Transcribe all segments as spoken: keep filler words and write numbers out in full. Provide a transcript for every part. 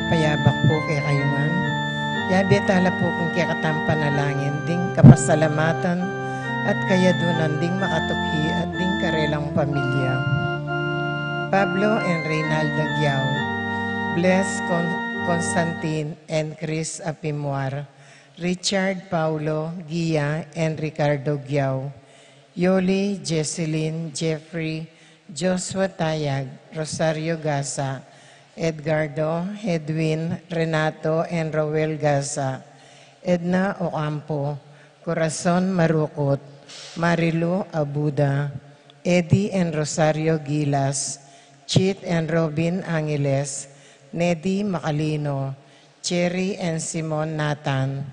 Payabak pu kekayu ngan. Yabe tala pu king kekatang panalangin ding kapasalamatan at kayadunan ding makatukhi at ding karelang pamilya. Pablo and Reynalda Giao, Bles Con-, Constantine and Chris Apimuar, Richard, Paulo, Gia, and Ricardo Giao, Yoli, Jesselyn, Jeffrey, Joshua Tayag, Rosario Gasa, Edgardo, Edwin, Renato, and Roel Gasa, Edna Ocampo, Corazon Marukut, Marilu Abuda, Eddie and Rosario Gilas, Chit and Robin Angeles, Nedi Macalino, Cherry and Simon Nathan,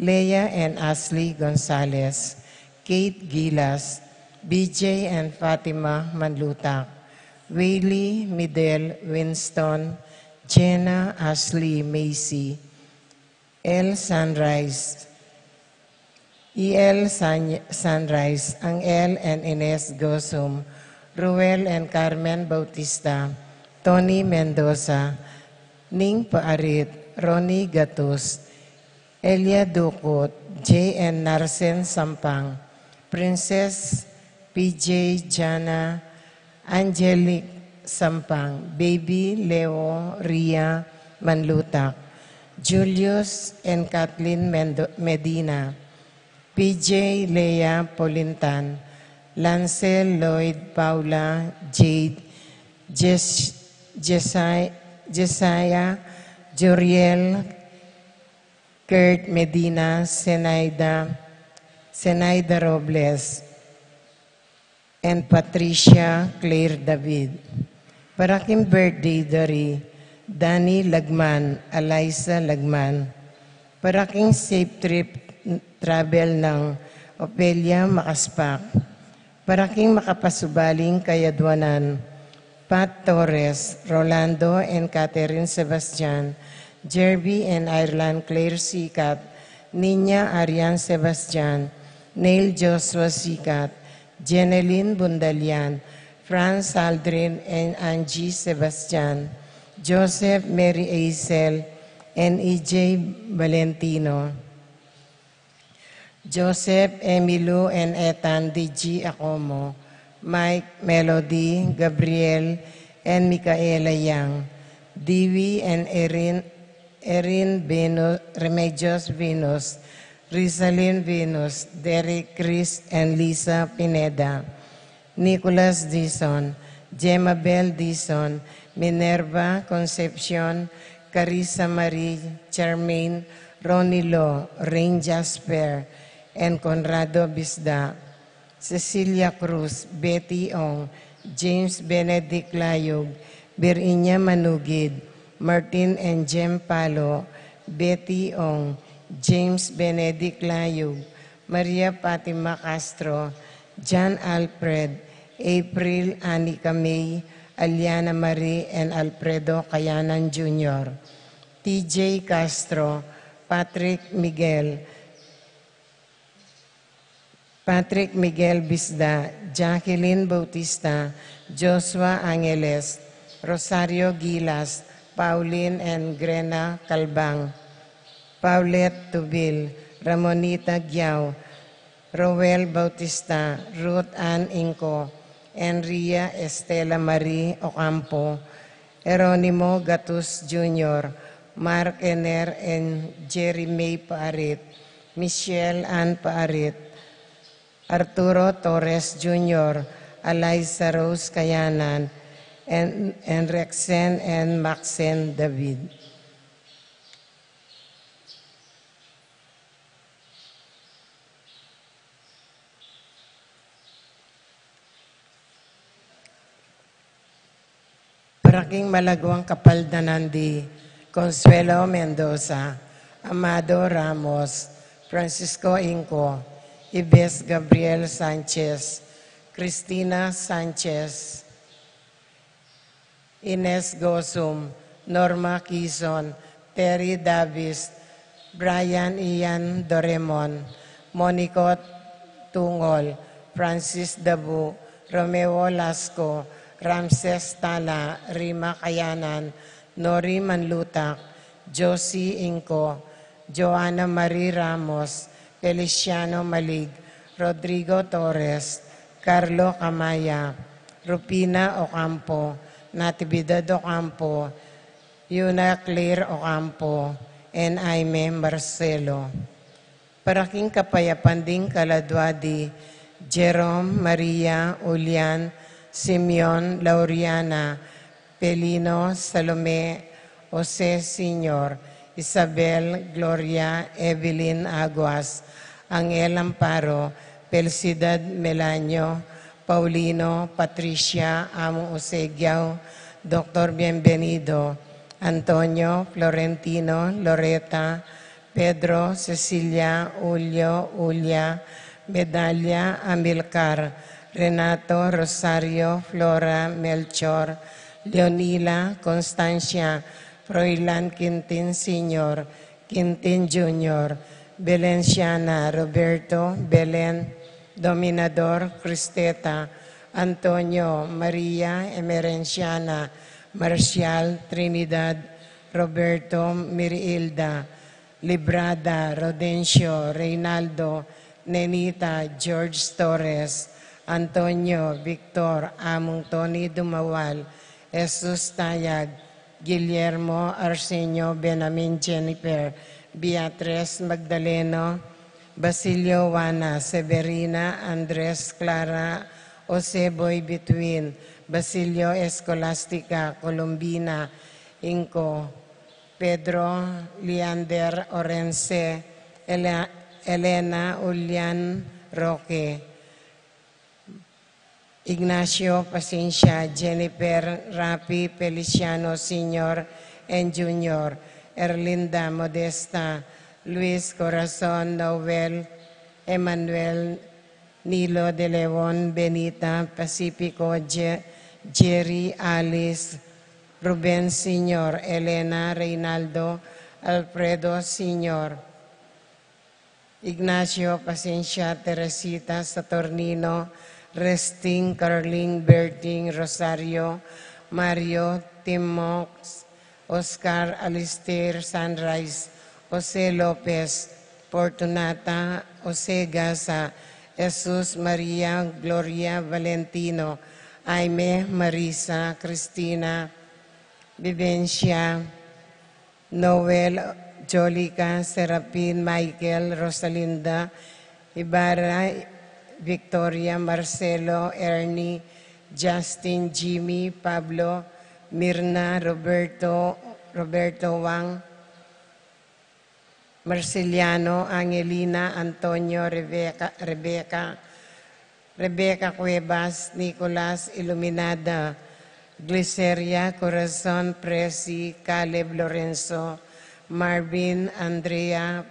Leah and Ashley Gonzalez, Kate Gilas, B J and Fatima Manlutak, Willie, Midel, Winston, Jenna, Ashley, Macy, L Sunrise, E L San-, Sunrise, Angel and Ines Gosum, Ruel and Carmen Bautista, Tony Mendoza, Ning Paarit, Ronnie Gatus, Elia Ducut, J N Narsen Sampang, Princess P J Jana, Angelic Sampang, Baby Leo Ria Manlutak, Julius and Kathleen Mendo-, Medina, P J Lea Polintan, Lancel Lloyd Paula Jade, Jes-, Jesai-, Jesiah Joriel, Kurt Medina, Senaida, Senaida Robles, and Patricia Claire David. Para king birthday da ri Danny Lagman, Eliza Lagman. Para king safe trip travel nang Ofelia Makaspak. Para king makapasubaling kayadwanan, Pat Torres, Rolando and Catherine Sebastian, Jerby and Ireland Claire Sikat, Nina Arian Sebastian, Neil Joshua Sikat, Jeneline Bundalian, Franz Aldrin and Angie Sebastian, Joseph Mary Aisel and E J Valentino, Joseph, Emilu and Ethan D G Acomo, Mike, Melody, Gabriel, and Micaela Yang, Diwi and Erin, Erin Venu-, Remedios Venus, Rizalin Venus, Derek, Chris, and Lisa Pineda, Nicholas Dizon, Jemabel Dizon, Minerva Concepcion, Carissa Marie, Charmaine, Ronnie Lo, Rain Jasper, and Conrado Bisda, Cecilia Cruz, Betty Ong, James Benedict Layug, Virginia Manugid, Martin and Jem Palo, Betty Ong, James Benedict Layug, Maria Fatima Castro, John Alfred, April, Anika May, Aliana Marie, and Alfredo Kayanan Junior, T J Castro, Patrick Miguel, Patrick Miguel Bisda, Jacqueline Bautista, Joshua Angeles, Rosario Gilas, Pauline and Grena Calbang, Paulette Tubil, Ramonita Giao, Roel Bautista, Ruth Ann Inco, Enria Estela Marie Ocampo, Jeronimo Gatus Junior, Mark Ener and Jerry May Paarit, Michelle Ann Paarit, Arturo Torres Junior, Eliza Rose Kayanan, and, and Rexen and Maxen David. Para king malaguang kapaldanan di Consuelo Mendoza, Amado Ramos, Francisco Inco, Ives Gabriel Sanchez, Cristina Sanchez, Ines Gosum, Norma Quizon, Terry Davis, Brian Ian Doremon, Monico Tungol, Francis Dabu, Romeo Lasco, Ramses Tala, Rima Kayanan, Nori Manlutak, Josie Inco, Joanna Marie Ramos, Feliciano Malig, Rodrigo Torres, Carlo Camaya, Rupina Ocampo, Natividad Ocampo, Yuna Claire Ocampo, and Aime Marcelo. Para king kapayapan ding kaladua di Jerome, Maria, Julian, Simeon, Lauriana, Pelino, Salome, Jose Senior, Isabel, Gloria, Evelyn Aguas, Angel Amparo, Felicidad Melanio, Paulino, Patricia, Among Jose Giao, Doctor Bienvenido, Antonio, Florentino, Loreta, Pedro, Cecilia, Julio, Julia, Medalia, Amilcar, Renato, Rosario, Flora, Melchor, Leonila, Constancia, Froilan Quintin Senior, Quintin Junior, Belenciana, Roberto, Belen, Dominador, Cristeta, Antonio, Maria, Emerenciana, Marcial, Trinidad, Roberto, Miriilda, Librada, Rodencio, Reynaldo, Nenita, George Torres, Antonio, Victor, Among Tony Dumawal, Jesus Tayag, Guillermo, Arsenio, Benamin, Jennifer, Beatriz, Magdaleno, Basilio, Juana, Severina, Andres, Clara, Jose Boy, Between, Basilio, Escolastica, Colombina, Inco, Pedro, Leander, Orense, Ele-, Elena, Julian, Roque, Ignacio, Paciencia, Jennifer, Rafi, Feliciano Senior and Junior, Erlinda, Modesta, Luis, Corazon, Noel, Emmanuel, Nilo de Leon, Benita, Pacifico, Je-, Jerry, Alice, Ruben Senior, Elena, Reynaldo, Alfredo Senior, Ignacio, Paciencia, Teresita, Saturnino, Resting, Carling, Berting, Rosario, Mario, Timox, Oscar, Alistair, Sunrise, Jose Lopez, Fortunata, Jose Gasa, Jesus, Maria, Gloria, Valentino, Aime, Marisa, Cristina, Vivencia, Noel, Jolica, Serapin, Michael, Rosalinda, Ibarra, Victoria, Marcelo, Ernie, Justin, Jimmy, Pablo, Mirna, Roberto, Roberto Wang, Marceliano, Angelina, Antonio, Rebecca, Rebecca, Rebecca Cuevas, Nicolas, Iluminada, Gliceria, Corazon, Presi, Caleb, Lorenzo, Marvin, Andrea,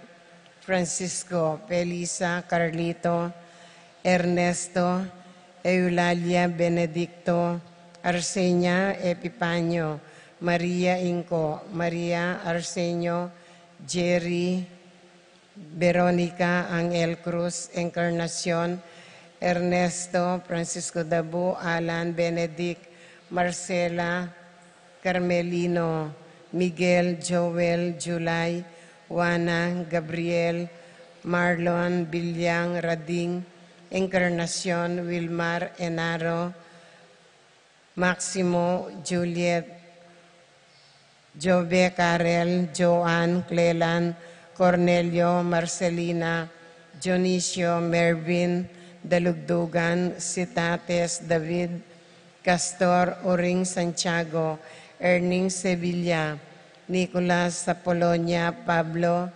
Francisco, Felisa, Carlito, Ernesto, Eulalia, Benedicto, Arsenia, Epipanio, Maria Inco, Maria, Arsenio, Jerry, Veronica, Angel Cruz, Encarnacion, Ernesto, Francisco Dabu, Alan, Benedict, Marcela, Carmelino, Miguel, Joel, July, Juana, Gabriel, Marlon, Bilyang, Rading, Encarnacion, Wilmar, Enaro, Maximo, Juliet, Jove, Karel, Joan, Clelan, Cornelio, Marcelina, Dionisio, Mervin, Dalugdugan, Sitates, David, Castor, Uring, Santiago, Erning, Sevilla, Nicolas, Apolonia, Pablo,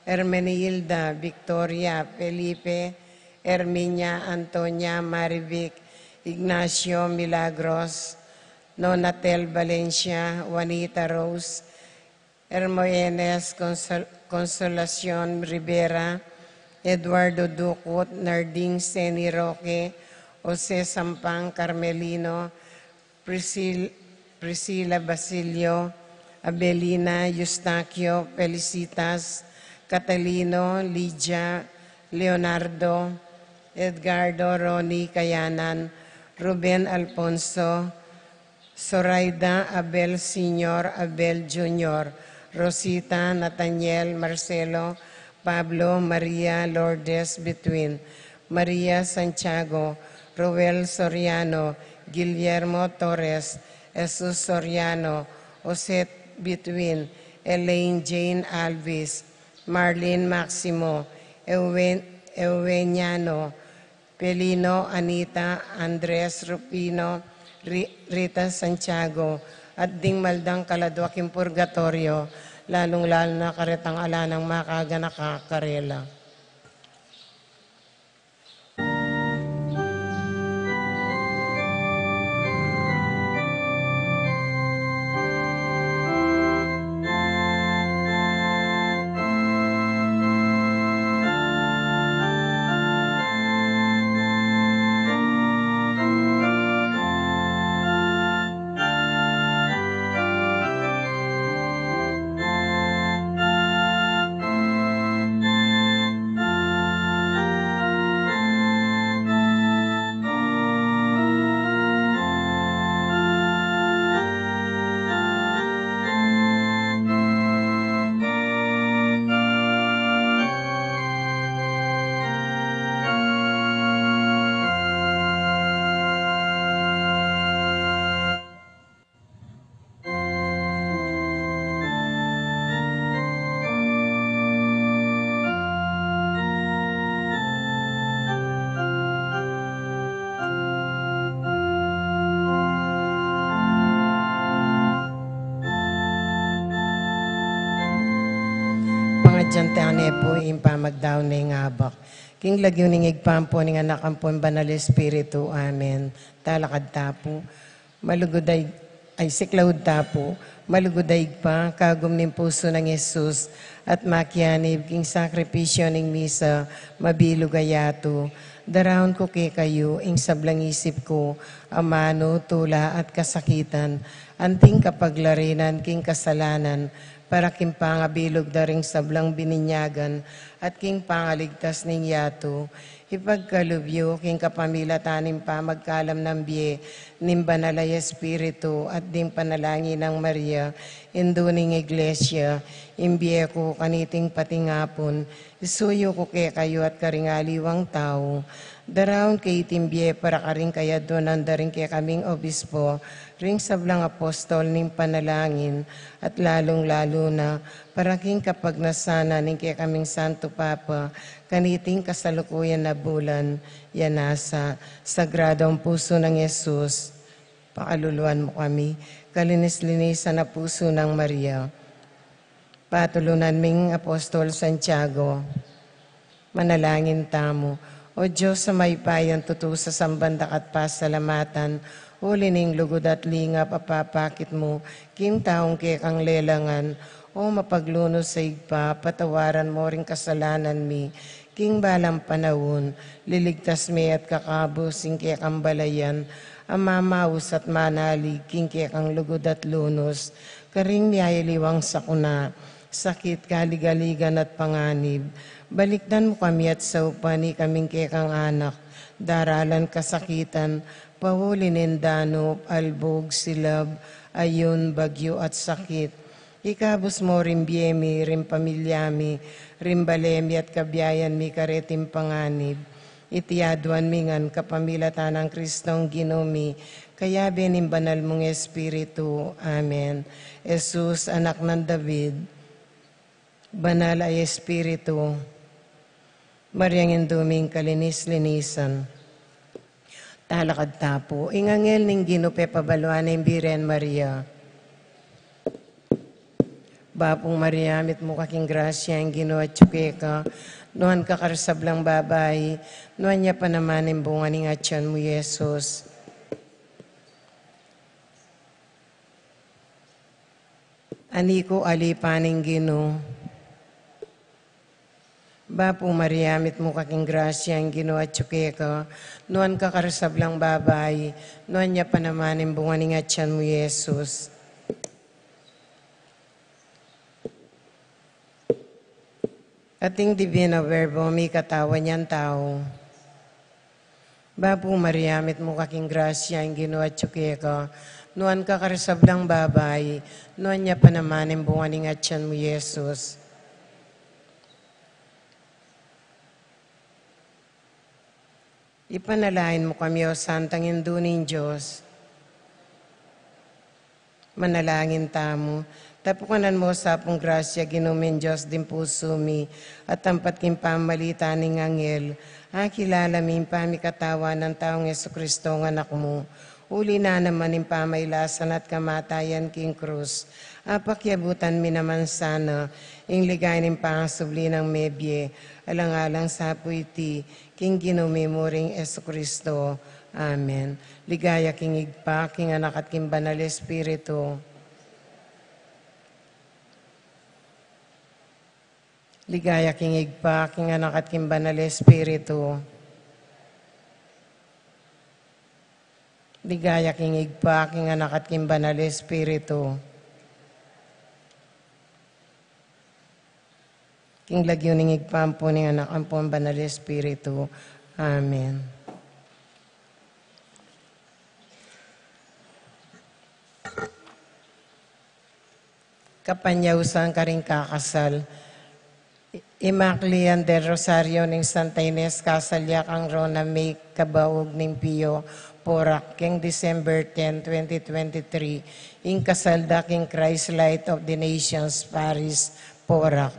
Hermenilda, Victoria, Felipe, Herminia, Antonia, Marivic, Ignacio, Milagros, Nonatel, Valencia, Juanita, Rose, Hermogenes, Consol-, Consolacion, Rivera, Eduardo Ducut, Narding, Seni, Roque, Jose, Sampang, Carmelino, Prisil-, Priscila, Basilio, Abelina, Eustaquio, Felicitas, Catalino, Lydia, Leonardo, Edgardo, Ronnie, Kayanan, Ruben, Alfonso, Zoraida, Abel Senior, Abel Junior, Rosita, Nathaniel, Marcelo, Pablo, Maria, Lourdes, Between, Maria, Santiago, Roel, Soriano, Guillermo, Torres, Jesus, Soriano, Jose, Between, Elaine, Jane, Alvis, Marlene, Maximo, Ewen-, Eweniano, Pelino, Anita, Andres, Rufino, Ri-, Rita, Santiago, at ding maldang kaladwa king purgatoryo, lalung-lalu na karetang ala nang makaganaka karela. Pangadyan tane pu ing pamagdaun ning abak. King lagyu ning Ibpa, ampo ning Anak, ampo ning Banal Espiritu. Amen. Talakad ta pu. Malugud a Ig-, ay, siklaud ta pu. Malugud a Ibpa, kagum ning pusu nang Jesus, at makianib king sakripisyu ning misa, mabilug a yatu. Daraun ku kekayu ing sablang isip ku, amanu, tula, at kasakitan, anting kapaglarinan king kasalanan, para king pangabilug da ring sablang bininyagan, at king pangaligtas ning yatu. Ipagkalub yu king kapamilatan ning pamagkalam nang bie ning Banal a Espiritu at ding panalangin nang Maria, Indu ning Iglesia, ing bie ku kaniting patingapun, isuyu ku kekayu at karing aliwang tau. Daraun ke iting bie para karing kayadwanan da ring kekaming obispo, ring sablang apostol ning panalangin, at lalung-lalu na para king kapagnasan na ning kekaming Santo Papa, kaniting kasalukuyan a bulan, ya nasa Sagradong Pusu nang Jesus. Pakaluluan mu kami, kalinis-linisan a pusu nang Maria. Patulunan ming Apostol Santiago. Manalangin tamu. O Dios a mayupayang tutu, sasamban da ka at pasalamatan, uli ning lugud at lingap a papakit mu king taung kekang lelangan. O mapaglunus a Ibpa, patawaran mu ring kasalanan mi king balang panaun, liligtas me at kakabus ing kekang balayan, a mamaus at manalig king kekang lugud at lunus, karing miyayaliwang sakuna, sakit, kaligaligan at panganib. Balikdan mu kami at saupan ikaming kekang anak, daralan kasakitan, pauli ning danup, albug, silab, ayun, bagyu at sakit. Ikabus mu ring bie mi, ring pamilya mi, ring bale mi at kabiayan mi kareting panganib. Iti aduan mi ngan kapamilatan nang Kristong Ginu mi, kayabe ning Banal mung Espiritu. Amen. Jesus, Anak nang David, Banal a Espiritu, Mariang Indu ming kalinis-linisan. Talakad ta pu. Ing anghel ning Ginu pepabaluan ne ing Birhen Maria. Bapu Maria, mitmu ka king grasya, ing Ginu atyu keka, nuan ka karing sablang babai, nuan ya pa naman ing bunga ning atyan mu, Jesus. Ani ku, ali pa ning Ginu. Bapu Maria, mitmu ka king grasya, ing Ginu atyu keka, nuan ka karing sablang babai, nuan ya pa naman ing bunga ning atyan mu, Jesus. At ing Divino Verbo mikatawan yang tau. Bapu Maria, mitmu ka king grasya, ing Ginu atyu keka, Nuan ka karing sablang babai, nuan ya pa naman ing bunga ning atian mu, Jesus. Ipanalangin mu kami, O Santang Indu ning Dios. Manalangin tamu. Tapukanan mu sa pung grasya, Ginu ming Dios, ding pusu mi, at tampat king pamamalita ning anghel, akilala mi ing pamikatawan nang taung Jesucristo, ing Anak mu. Uli na naman ning pamailasan at kamatayan king krus, apakiabutan mi naman sana ing ligaya ning pangasubli nang mebie, alang-alang sa pu iti, king Ginu mi muring Jesucristo. Amen. Ligaya king Ibpa, king Anak, at king Banal Espiritu. Ligaya king Ibpa, king Anak, at king Banal Espiritu. Ligaya king Ibpa, king Anak, at king Banal Espiritu. King lagyu ning Ibpa, ampo ning Anak, ampo ning Banal Espiritu. Amen. Kapanyausan karing kakasal. Immaculata del Rosario ning Santa Ines, kasal ya kang Rona May Cabaug ning Pio, Porac, king December ten, twenty twenty-three, ing kasal da king Christ Light of the Nations Parish, Porac.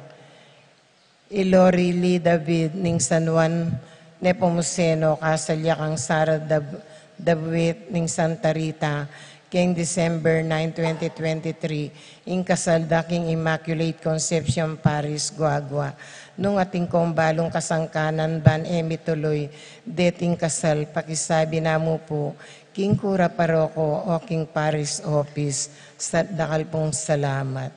I Lori Lee David ning San Juan Nepomuceno, kasal ya kang Sara Dab-, Dabuit ning Santa Rita, king December nine, twenty twenty-three, ing kasal da king Immaculate Conception Parish, Guagua. Nung atin kong balung kasangkanan ban e mituluy deting kasal, pakisabi na mu pu king kura paroko o king parish office. Sa dakal pung salamat.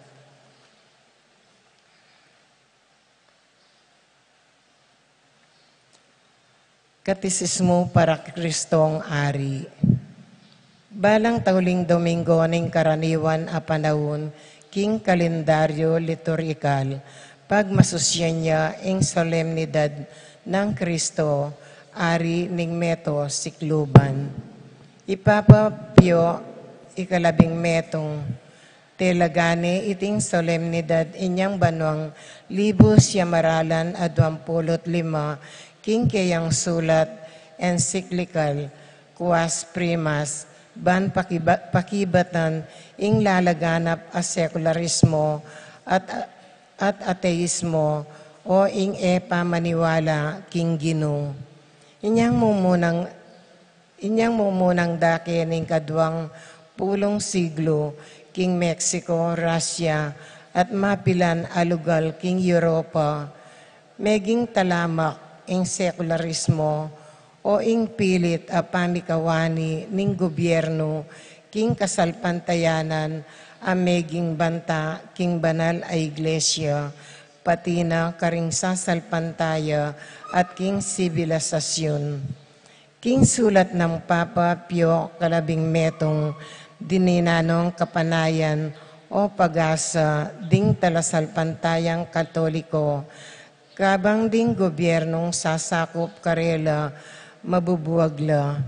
Katisismo para Kristong Ari. Balang tauling Domingo ning karaniwan a panaun king kalendaryo liturhikal, pagmasusyan ya ing solemnidad nang Kristo, Ari ning Meto Sikluban. I Papa Pio ikalabing metung, telaga ne iting solemnidad inyang banuang libu siam aralan a duang pulu't lima, king keyang sulat ensiklikal, Quas Primas, ban pakiba-, pakibatan ing lalaganap a sekularismo at, at ateismo o ing e pamaniwala king Ginu. Inyang mumunang Inyang mumunang dake ning kaduang pulung siglo king Mexico, Russia, at mapilan a lugal king Europa, meging talamak ing sekularismo o ing pilit a pamikawani ning gobyernu king kasalpantayanan a meging banta king banal a Iglesia, pati na karing sasalpantaya at king sibilisasyon. King sulat nang Papa Pio kalabing metung, dinan nong kapanayan o pag-asa ding talasalpantayang Katoliko, kabang ding gobyernung sasakup karela mabubuag la.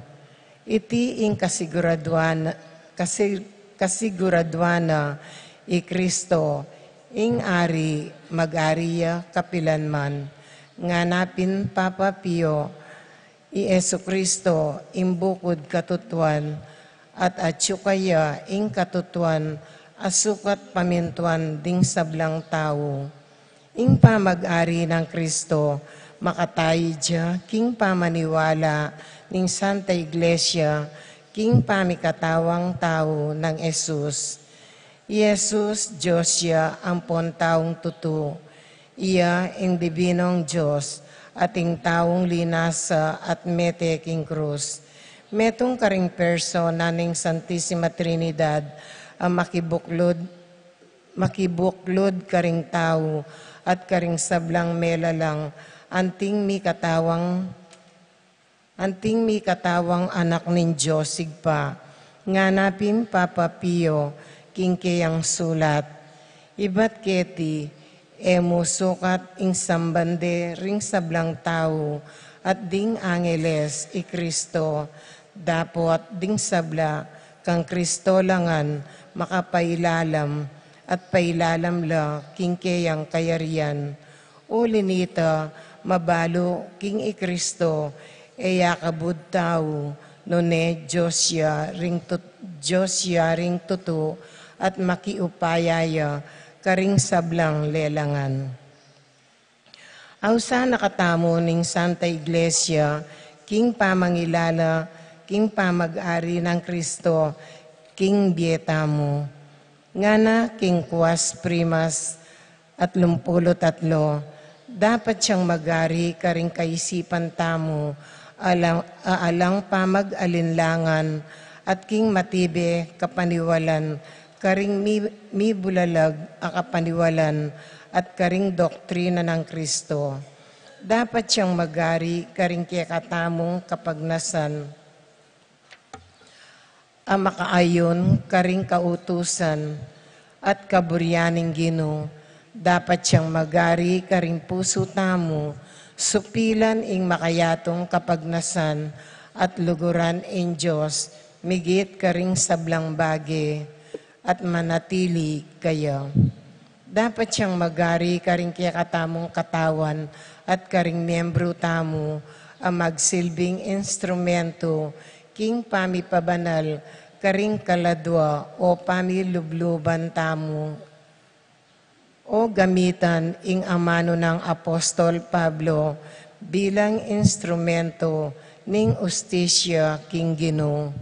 Iti ing kasiguraduan, kasi-, kasiguraduan na i Kristo, ing Ari, mag-ari ya kapilanman. Ngana pin Papa Pio, i Jesucristo, ing bukud katutuan, at atyu kaya ing katutuan a sukat pamintuan ding sablang tau. Ing pamag-ari nang Kristo, makatayid ya king pamaniwala ning Santa Iglesia, king pamikatawang tau nang Jesus. I Jesus, Dios ya ampon taung tutu. Iya ing dibinung Dios, at ing taung linasa at mete king krus. Metung karing persona ning Santisima Trinidad a makibuklud, makibuklud karing tau at karing sablang melalang, anting mikatawang Anting mikatawang Anak ning Dios Ibpa, ngana pin Papa Pio king keyang sulat. Ibat keti, e mu sukat ing samban de ring sablang tau at ding angeles i Kristo, dapot ding sabla kang Kristo la ngan makapailalam at pailalam la king keyang kayarian. Uli nita, mabalu king i Kristo, e ya kabud tau, nune Dios ya ring tut-, Dios ya ring tutu, at makiupaya ya karing sablang lelangan. Ausan na katamu ning Santa Iglesia, king pamangilala, king pamag-ari nang Kristo, king bie tamu. Ngana king kuas primas, atlumpulu't atlu, dapat yang mag-ari karing kaisipan tamu, alang, a-, alang pamag-alinlangan, at king matibe kapaniwalan, karing mi-, mibulalag a kapaniwalan, at karing doktrina nang Kristo. Dapat yang mag-ari karing kekatamung kapagnasan a makaayun karing kautusan at kaburian ning Ginu. Dapat yang mag-ari karing pusu tamu, supilan ing makayatung kapagnasan at luguran ing Dios migit karing sablang bage, at manatili kaya. Dapat yang mag-ari karing kekatamung katawan at karing miyembru tamu a magsilbing instrumento king pamipabanal karing kaladua o pamilubluban tamu. O gamitan ing amanu nang Apostol Pablo bilang instrumento ning ustisya king Ginu.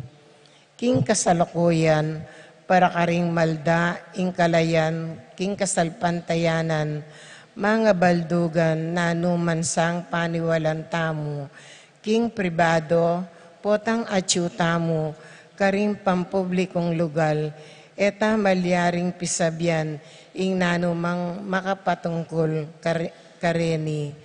King kasalukuyan, para karing malda ing kalayan king kasalpantayanan, mangabaldugan nanu man sang paniwalan tamu, king pribado, potang atyu tamu, karing pampublikung lugal, e ta malyaring pisabian ing nanu mang makapatungkul kar-, kareni.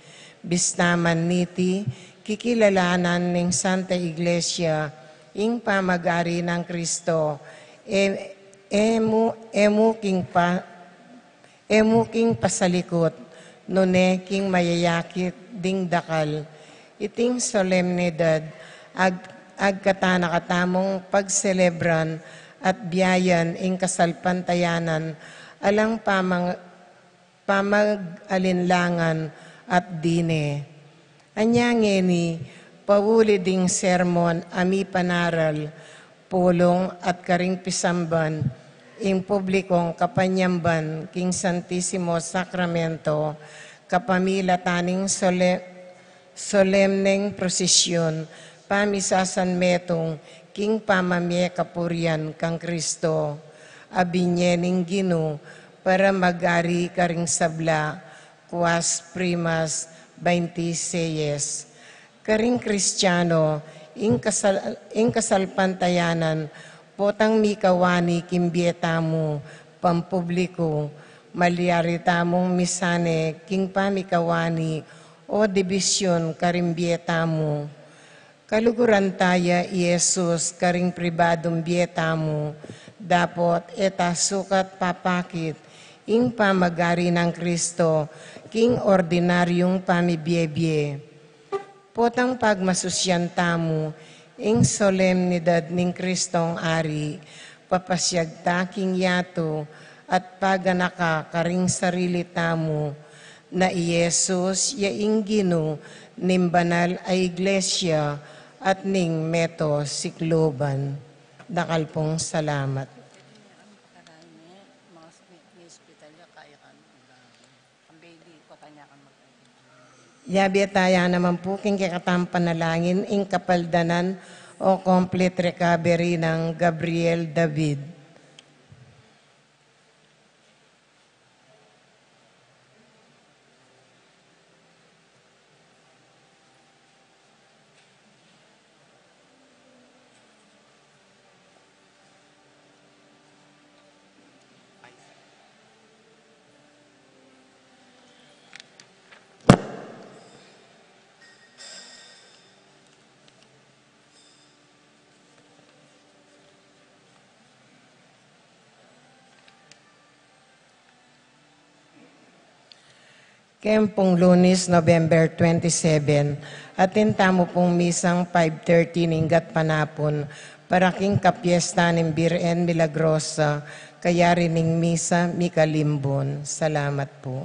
Bista man niti, kikilalanan ning Santa Iglesia ing pamag-ari nang Kristo, e, e mu, e mu king pa-, e mu king pasalikut, nune king mayayakit ding dakal. Iting solemnidad, ag-, agkatan na katamung pagselebran at biayan ing kasalpantayanan, alang pamang-, pamag-alinlangan at dine. Anya ngeni, pauli ding sermon a mipanaral, pulung at karing pisamban, ing publikung kapanyamban king Santisimo Sakramento, kapamilatan ning sole-, solemneng prosesyon, pamisasanmetung king pamamie kapurian kang Kristo, a binie ning Ginu para mag-ari karing sabla, kuas primas bainti seis. Karing Kristiano, ing kasal-, ing kasalpantayanan, potang mikawani king bie tamu, pampubliku, malyari tamung misane king pamikawani o dibisyun karing bie tamu. Kaluguran ta ya i Jesus karing pribadung bie tamu, dapot e ta sukat papakit ing pamag-ari nang Kristo king ordinaryung pamibie-bie. Potang pagmasusyan tamu ing solemnidad ning Kristong Ari, papasyag ta king yatu at paganaka karing sarili tamu, na i Jesus ya ing Ginu ning banal a Iglesia at ning meto sikluban. Dakal pung salamat. Yabe ta ya naman pu king kekatang panalangin ing kapaldanan o complete recovery nang Gabriel David. Keng pung Lunis, November twenty-seven, atin tamu pung misang five thirty ning gatpanapun, Para king kapiestan ning Birhen Milagrosa, kayari ning misa mikalimbun. Salamat pu.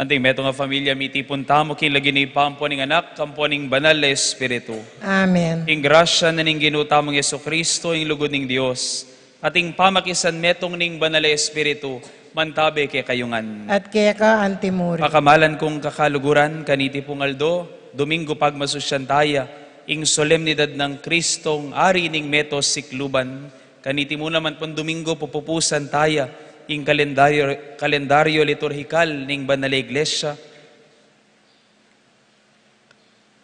Anting metung a familia, mitipun tamu king lagyu ning Ibpa, ampo ning Anak, ampo ning Banal a Espiritu. Amen. Ing grasya na ning Ginu tamung Jesucristo, ing lugud ning Dios, at ing pamakisanmetung ning Banal a Espiritu, mantabe kekayu ngan. At keka antimurin. Pakamalan kung kakaluguran, kaniti pung aldo, Domingo, pagmasusyan taya ing solemnidad nang Kristong Ari ning meto sikluban. Kaniti mu naman pung Domingo, pupupusan taya ing kalendaryo, kalendaryo liturhikal ning Banal a Iglesia.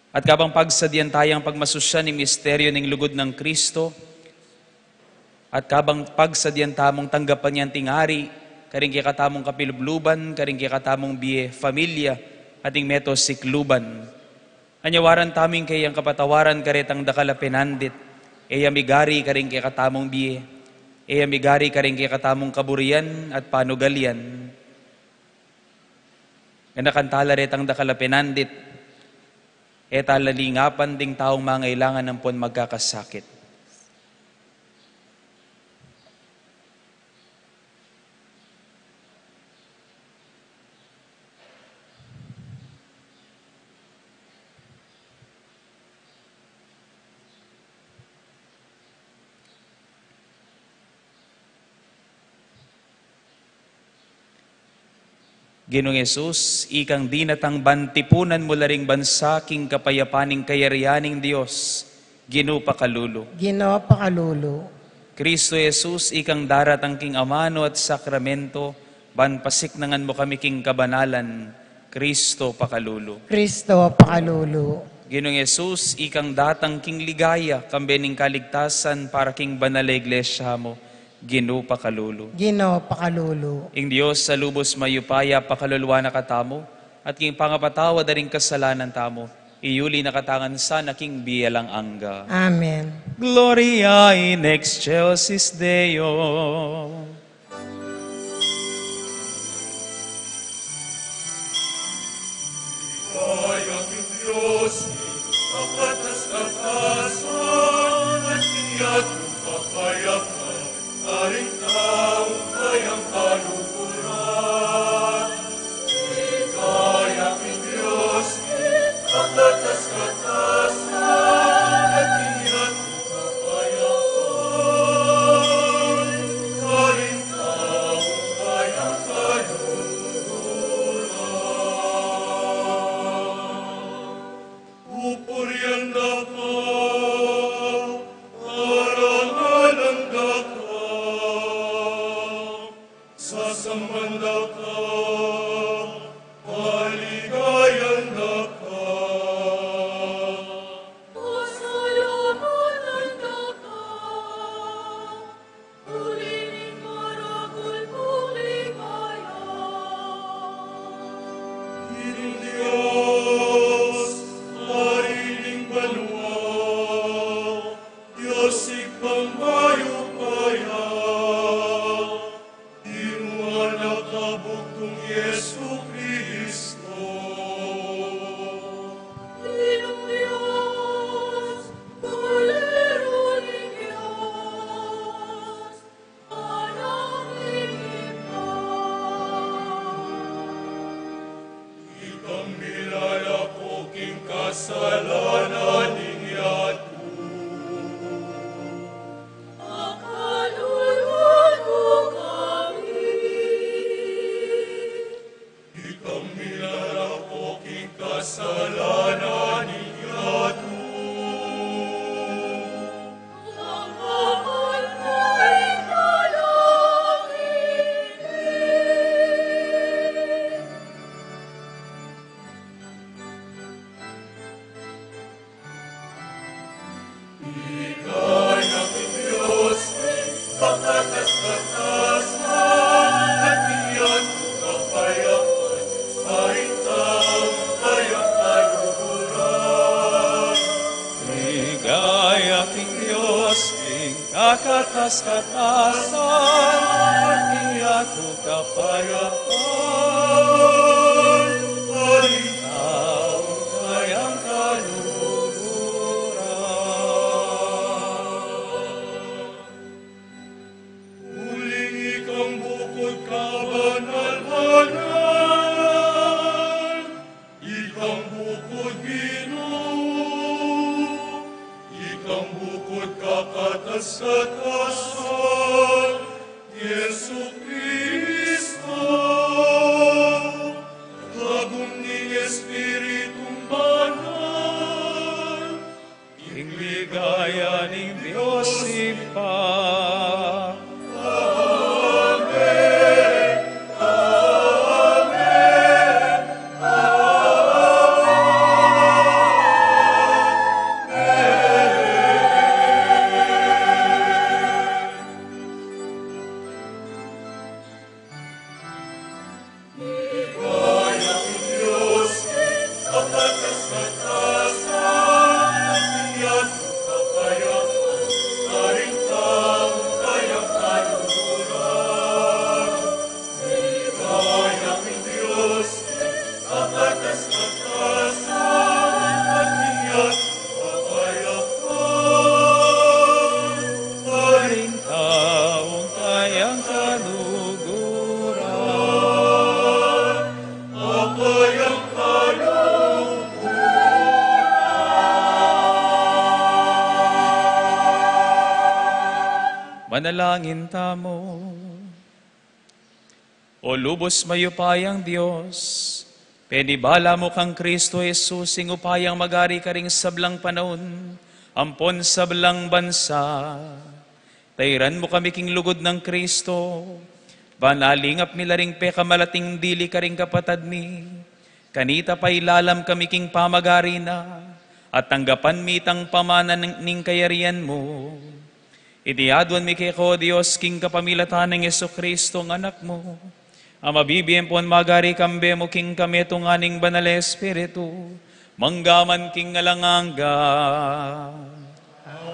At kabang pagsadyan tayang pagmasusyan ing misteryo ning lugud nang Kristo, at kabang pagsadyan tamung tanggapan yang tinggari, karing kekatamung kapilubluban, karing kekatamung bie, familia, at ing meto sikluban. Anyawaran tamu ing kayang kapatawaran karetang dakal a penandit, e ya migari karing kekatamung bie, e ya migari karing kekatamung kaburian at panugalian. Ganakan tala retang dakal a penandit, e tala lingapan ding taung mangailangan ampon magkakasakit. Ginung Jesus, ikang dinatang ban tipunan mu la ring bansa king kapayapan ning kayarian ning Dios, Ginu pakalulu. Ginu pakalulu. Kristo Jesus, ikang daratang king amanu at sakramento, ban pasiknangan mu kami king kabanalan, Kristo pakalulu. Kristo pakalulu. Ginung Jesus, ikang datang king ligaya, kambe ning kaligtasan para king banal a iglesia mu, Ginu pakalulu. Ginu pakalulu. Ing Dios a lubus mayupaya pakaluluan na katamu, at king pangapatawad da ring kasalanan tamu, iyuli na katamu ngan sana king bie alang angga. Amen. Gloria in excelsis Deo. Kaya king Dios, makatas-katasan, at iyatu kapayapan, karing taung kayang kaluguran. Kaya king Dios, makatas-katasan, at iyatu Sasamban da ka, paligayan da ka. Pasalamatan da ka, uli ning maragul mung ligaya. Ing Dios, Ari ning banua, Dios Ibpang mayupaya, Ginu anak a bugtung Jesukristo. Ginung Dios, Kordero ning Dios, Anak ning Ibpa. Ikang milalako king kasalanan ning yatu. Pakaluluan mu kami. Ikang milalako king kasalanan ning yatu. Ang kapal mo ay dalangin. Ligaya king Dios, makatas-katasan, at iyatu kapayapan, karing taung kayang kaluguran. Ligaya king Dios, king kakatas-katasan, at iyatu kapayapan, karing taung kayang kaluguran. Uling ikang bukut kabanal-banal, kaluguran. Manalangin tamu. O lubus mayupayang Dios, penibala mu kang Kristo Jesus ing upayang magari karing sablang panaun ampon sablang bansa. Tairan mu kami king lugud nang Kristo, ban alingap mi la ring pekamalating dili karing kapatad mi, kanita pailalam kami king pamagari na, at tanggapan mi itang pamana ning, ning kayarian mu. Iti aduan mi keka, O Dios, king kapamilatan nang Jesucristo, Anak mu, a mabibie ampon magari kambe mu king kametungan ning Banal a Espiritu, mangga man king alang angga. Amen.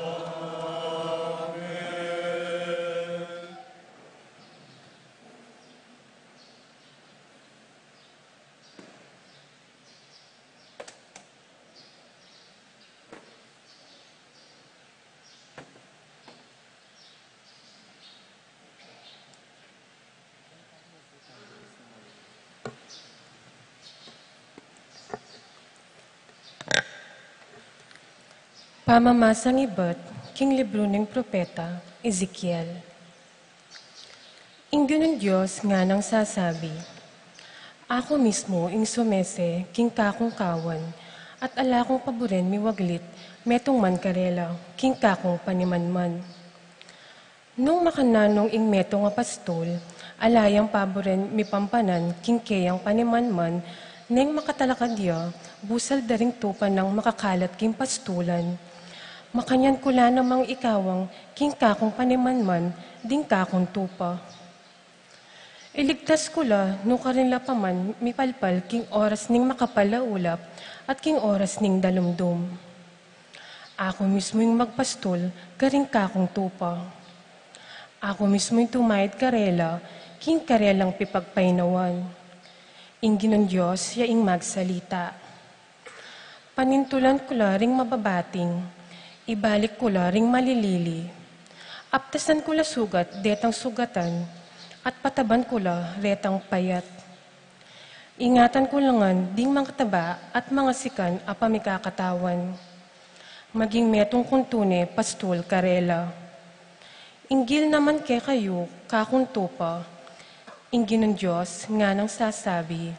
Pamamasang ibat king libru ning propeta Ezekiel. Ing Ginung Dios nganang sasabi, Aku mismu ing sumese king kakung kawan, at ala kung paburen miwaglit metung man karela king kakung panimanman. Nung makananung ing metung a pastul, ala yang paburen mipampanan king keyang panimanman, neng makatalakad ya, busal da ring tupa nang makakalat king pastulan. Makanyan ku la namang ikawang king kakung panimanman ding kakung tupa. Iligtas ku la nu karin la pa man mipalpal king oras ning makapal a ulap at king oras ning dalumdum. Aku mismu ing magpastul karing kakung tupa. Aku mismu ing tumayad karela king karelang pipagpainawan. Ing Ginung Dios ya ing magsalita. Panintulan ku la ring mababating, ibalik ku la ring malilili. Aptasan ku la sugat detang sugatan, at pataban ku la retang payat. Ingatan ku la ngan ding mangataba at mangasikan a pamikakatawan. Maging metung kung tune pastul karela. Inggil naman kekayu, kakung tupa, ing Ginung Dios nganang sasabi,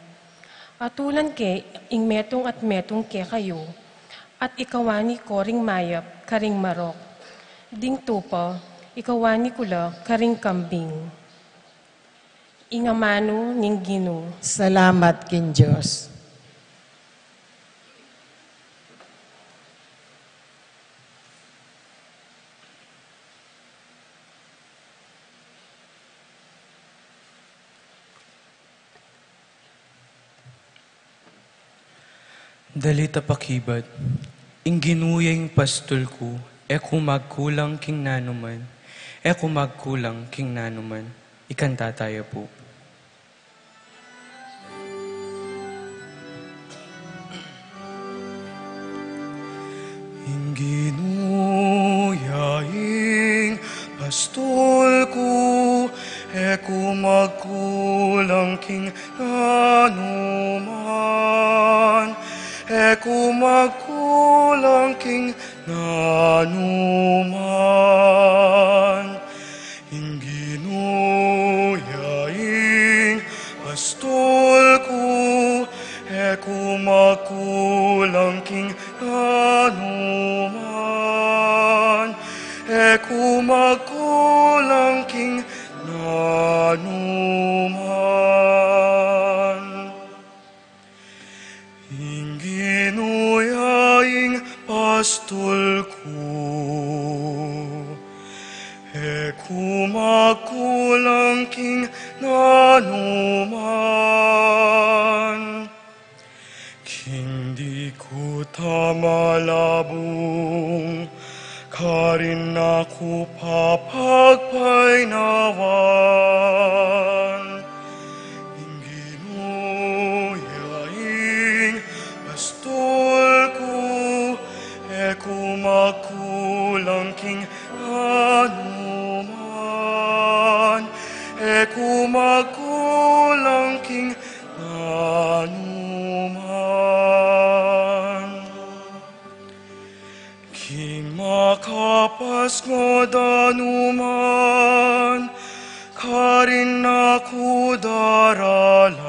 Atulan ke ing metung at metung kekayu, at ikawani ko ring mayap karing marok. Ding tupa, ikawani ku la karing kambing. Ing amanu ning Ginu. Salamat king Dios. Dalit a pakibat. Ing Ginu ya ing pastul ku, e ku magkulang king nanuman, e ku magkulang king nanuman. Ikanta taya pu. Ing Ginu ya ing pastul ku, e ku magkulang king nanuman, e ku magkulang king nanuman. Ing Ginu ya ing pastul ku, e ku magkulang king nanuman, e ku magkulang king nanuman. Ing Ginu ya ing pastul ku, e ku magkulang king nanuman. King dikut a malabung, karin na ku papagpainawan. Ing Ginu ya ing pastul ku, e ku magkulang king nanuman, e e ku magkulang king nanuman. King makapasngod a numan, karin na ku daralan.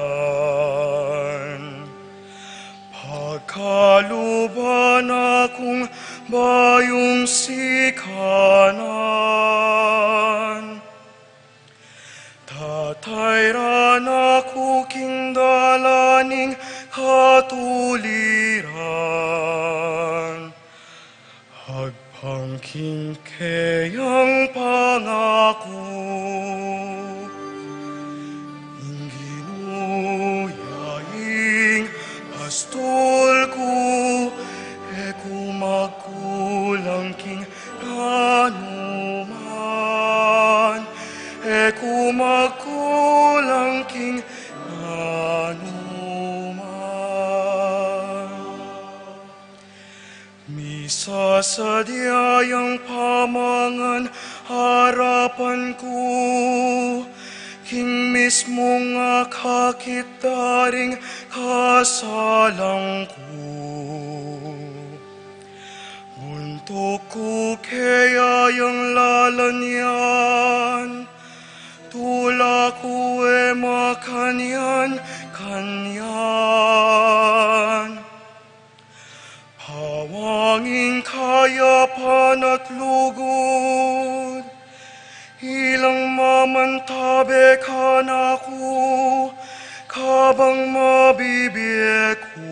Pagkaluban na kung bayung sikanan. Tatayran na ku king dalan ning katuliran. Agpang king keyang pangaku. Ing Ginu ya ing pastul ku, e ku magkulang king nanuman, e ku magkulang king nanuman. Misasadia yang pamangan arapan ku, king mismung akakit da ring kasalang ku. Buntuk ku keya yang lalan yan, tula ku e makanyan-kanyan. Pawang ing kayapan at lugud, ilang mamantabe kanaku, kabang mabibie ku.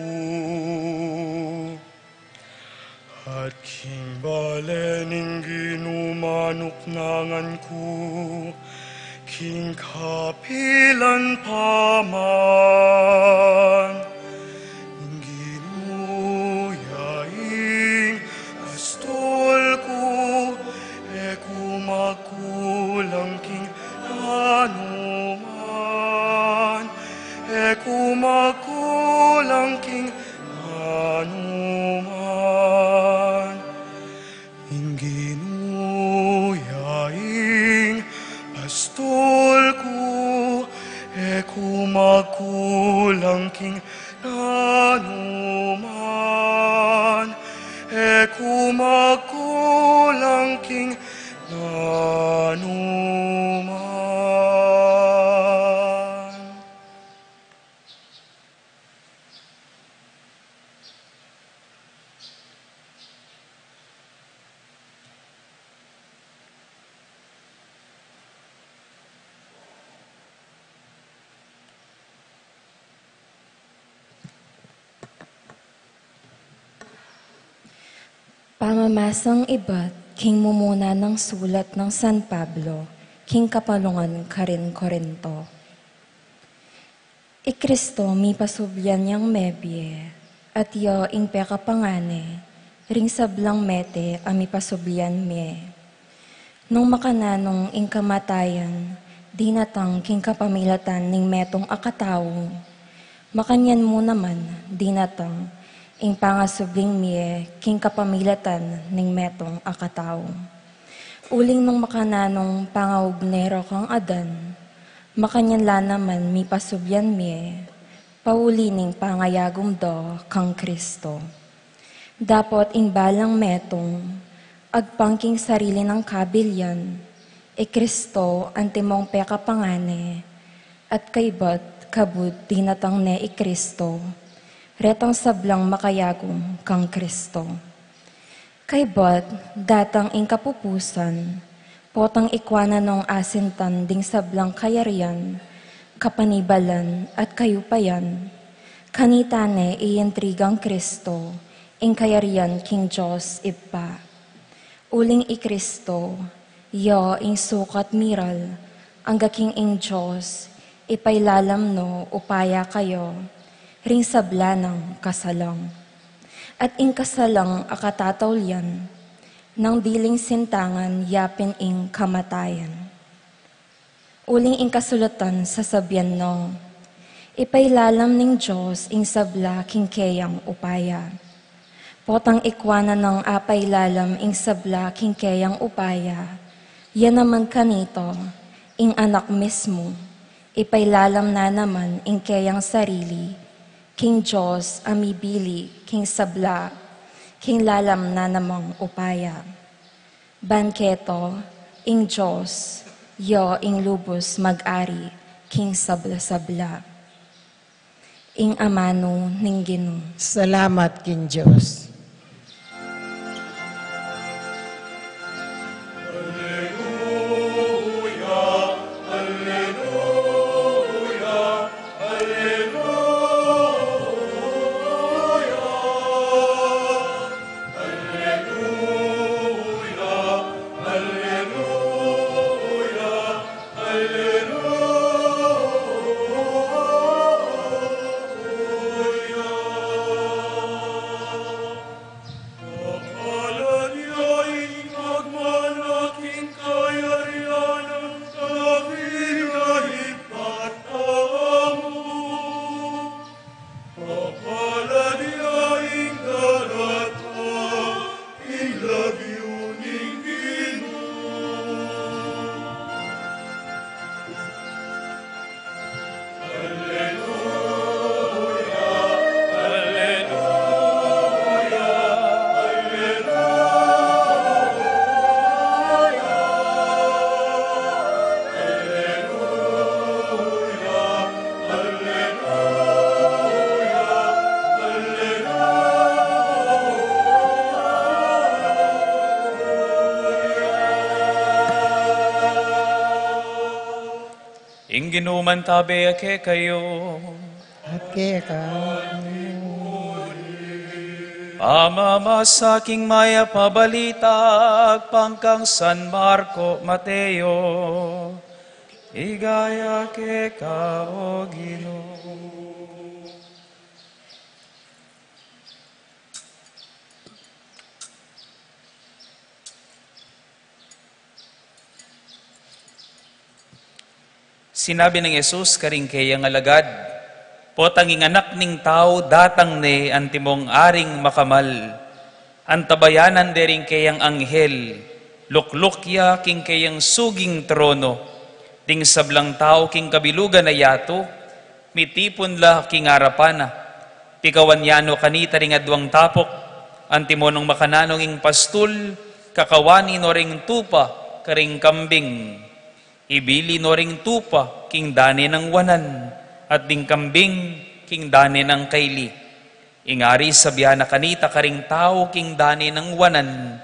At king bale ning Ginu manuknangan ku, king kapilan pa man. Ing Ginu ya ing pastul ku, e ku magkulang king nanuman, e ku magkulang king nanuman. Ing Ginu ya ing pastul ku, e ku magkulang king nanuman, e ku magkulang king nanuman. Pamamasang ibat king mumuna nang sulat nang San Pablo king kapalungan karin Corinto. I Kristo mipasublian yang mebie, at ya ing pekapangane ring sablang mete a mipasublian mie. Nung makananu ing kamatayan dinatang king kapamilatan ning metung a katau, makanyan mu naman dinatang ing pangasubling mie king kapamilatan ning metung a katau. Uling nung makananung pangaugne da kang Adan, makanyan la naman mipasublian mie, pauli ning pangayagum da kang Kristo. Dapot ing balang metung, agpang king sarili nang kabilian, i Kristo antimong pekapangane, at kaybat kabud dinatang ne i Kristo, retang sablang makayagum kang Kristo. Kaybat datang ing kapupusan, potang ikwa na nong asintan ding sablang kayarian, kapanibalan, at kayupayan, kanita ne iintrigang Kristo ing kayarian king Dios Ibpa. Uling i Kristo, ya ing sukat miral, angga king ing Dios ipailalam no upaya kayu ring sabla nang kasalang. At ing kasalang a katataulian, nang diling sintangan yapin ing kamatayan. Uling ing kasulatan sasabian no, ipailalam ning Dios ing sabla king keyang upaya. Potang ikwa na nang apailalam ing sabla king keyang upaya, ya naman kanita, Ing anak mismu, ipailalam na naman ing keyang sarili king Dios a mibili king sabla, king lalam na namang upaya. Ban keta, ing Dios, ya ing lubus mag-ari king sabla-sabla. Ing amanu ning Ginu. Salamat king Dios. Ing Ginu mantabe ya kekayu. At keka. Pamamasa king mayap a balita agpang kang San Marco Mateo. Ligaya keka, O Ginu. Sinabi nang Jesus karing keyang alagad, "Potang ing Anak ning Tau datang ne antimong aring makamal, antabayanan de ring keyang anghel, lukluk ya king keyang suging trono, ding sablang tau king kabilugan a yatu, mitipun la king arapan na. Pikawan ya no kanita ring aduang tapuk, antimo nung makananu ing pastul, kakawani no ring tupa karing kambing. Ibili no ring tupa king dane nang wanan, at ding kambing king dane nang kaili." Ing ari sabian na kanita karing tau king dane nang wanan,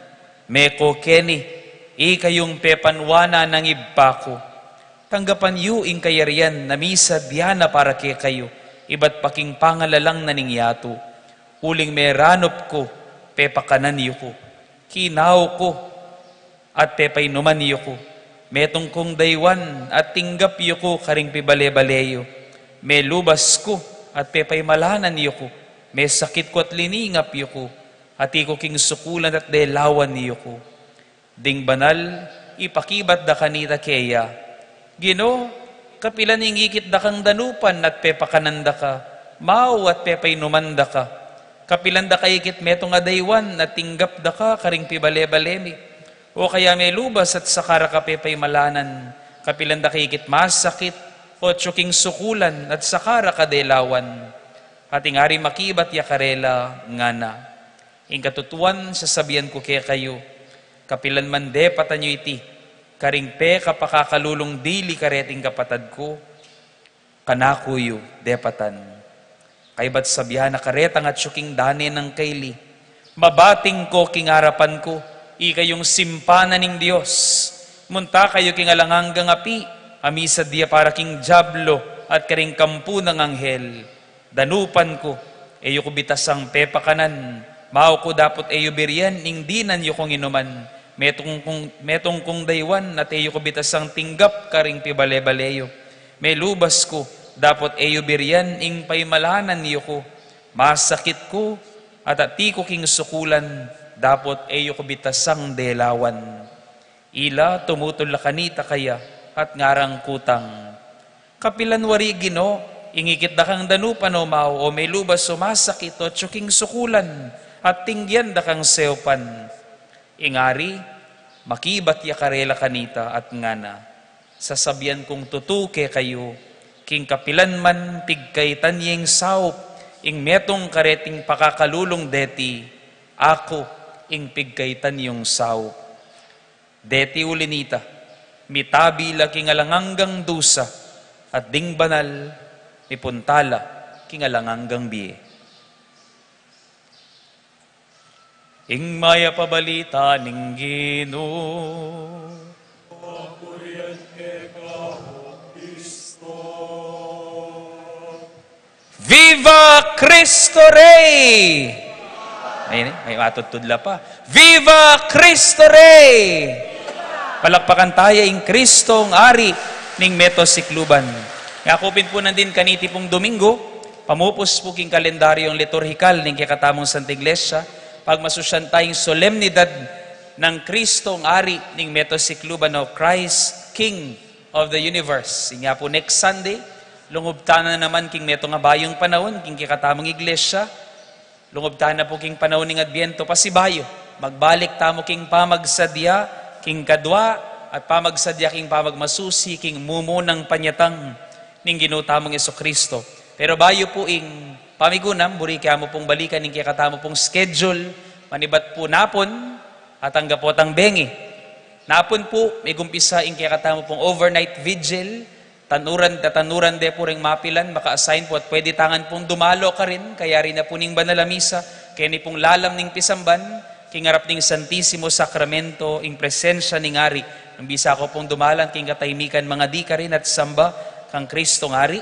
"Meko keni, ikayung pepanwanan nang Ibpa ku. Tanggapan yu ing kayarian a misabian na para kekayu, ibat pa king pangalalang na ning yatu. Uling meranup ku, pepakanan yu ku. Kinau ku, at pepainuman yu ku. Metung kung daywan, at tinggap yu ku karing pibale-bale yu. Melubas ku, at pepaimalanan yu ku. Mesakit ku, at liningap yu ku. Ati ku king sukulan, at delawan yu ku." Ding banal ipakibat da kanita keya, "Ginu, kapilan ing ikit da kang danupan at pepakanan da ka, mau at pepainuman da ka? Kapilan da ka ikit metung a daywan at tinggap da ka karing pibale-bale mi? O kaya melubas at saka ra ka pepaimalanan? Kapilan da ka ikit masakit o atyu king sukulan at saka ra ka delawan?" At ing ari makibat ya karela, ngana, "Ing katutuan sasabian ku kekayu, kapilan man depatan yu iti karing pekapakakalulung dili kareting kapatad ku, kanaku yu depatan." Kaybat sabian na karetang atyu king dane nang kaili, "Mabating ko king arapan ku, ikayung simpan na ning Dios. Munta kayu king alang anggang api, a misadya para king diablo at karing kampu nang anghel. Danupan ku, e yu ku bitasang pepakanan, mau ku dapot e yu birian ing dinan yu kung inuman. Metung kung, metung kung daywan at e yu ku bitasang tinggap karing pibale-bale yu. Melubas ku, dapot e yu birian ing paimalanan yu ku. Masakit ku, at ati ku king sukulan, dapot e yu ku bitasang delawan." Ila tumutul la kanita kaya at ngarang kutang, "Kapilan wari, Ginu, ing ikit da kang danupan o mau, o melubas o masakit o atyu king sukulan, at tinggian da kang saupan?" Ing ari makibat ya karela kanita at ngana, Sasabian kung tutu kekayu, king kapilan man pigkaitan ye ing saup ing metung kareting pakakalulung deti, aku ing pigkaitan yung saup. Deti uli nita, mitabi la king alang anggang dusa, at ding banal mipunta la king alang anggang bie. Ing mayap a balita ning Ginu. Viva Cristo Rey! Ay, may matudtud la pa. Viva Cristo Rey! Palakpakan taya ing Kristong Ari ning meto sikluban. Nga ku pin pu nandin kaniti pung Domingo, pamupus pu king kalendaryong liturhikal ning kekatamung Santa Iglesia, pagmasusyan taya ing solemnidad nang Kristong Ari ning meto sikluban, o Christ King of the Universe. Inya pu next Sunday, lungub tana naman king metung a bayung panaun king kekatamung Iglesia, lungub tana pu king panaun ning Adbientu, pasibayu. Magbalik tamu king pamagsadya king kadwa, at pamagsadya king pamagmasusi king mumunang panyatang ning Ginu tamung Jesucristo. Pero bayu pu ing pamigunam, buri ke mu pung balikan ing kekatamu pung schedule, manibat pu napun at angga potang bengi. Napun pu, migumpisa ing kekatamu pung overnight vigil, tanuran, tatanuran de pu ring mapilan, maka-assign pu at pwede tangan pung dumalo karin, kayari na pu ning banal a misa, keni pung lalam ning pisamban, king arap ning Santisimo Sakramento, ing presensya ning Ari. Nung bisa ko pung dumalan king katahimikan, mangadi karin at samba kang Kristong Ari.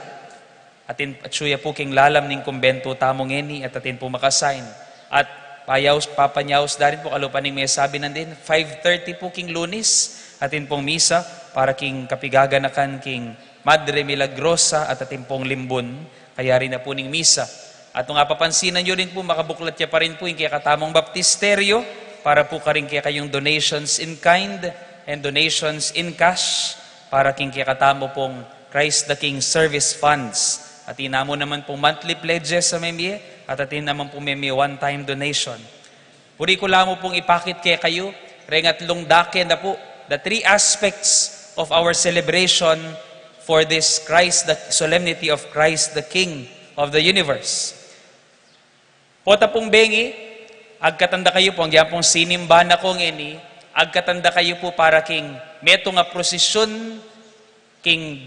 Atin, atyu ya pu king lalam ning kumbento tamu ngeni, at atin pu maka-assign. At payaus, papanyaus da rin pu, kalupa ning mesabi nandin, five thirty pu king Lunes, atin pung misa para king kapigaganakan king Madre Milagrosa at atin pung limbun, kayari na pu ning misa. At nung apapansinan yu rin pu, makabuklat ya pa rin pu ing kekatamung baptisterio para pu karing kekayung donations in kind and donations in cash para king kekatamu pung Christ the King Service Funds. Atin namu naman pung monthly pledges a memie, at atin naman pung memie one-time donation. Buri ku la mu pung ipakit kekayu reng atlung dake na pu, the three aspects of our celebration for this Christ, the solemnity of Christ, the King of the universe. Pota pung bengi, agkatan da kayu pu, agyang pung sinimba na ku ngeni, agkatan da kayu pu para king metung a prosesyon king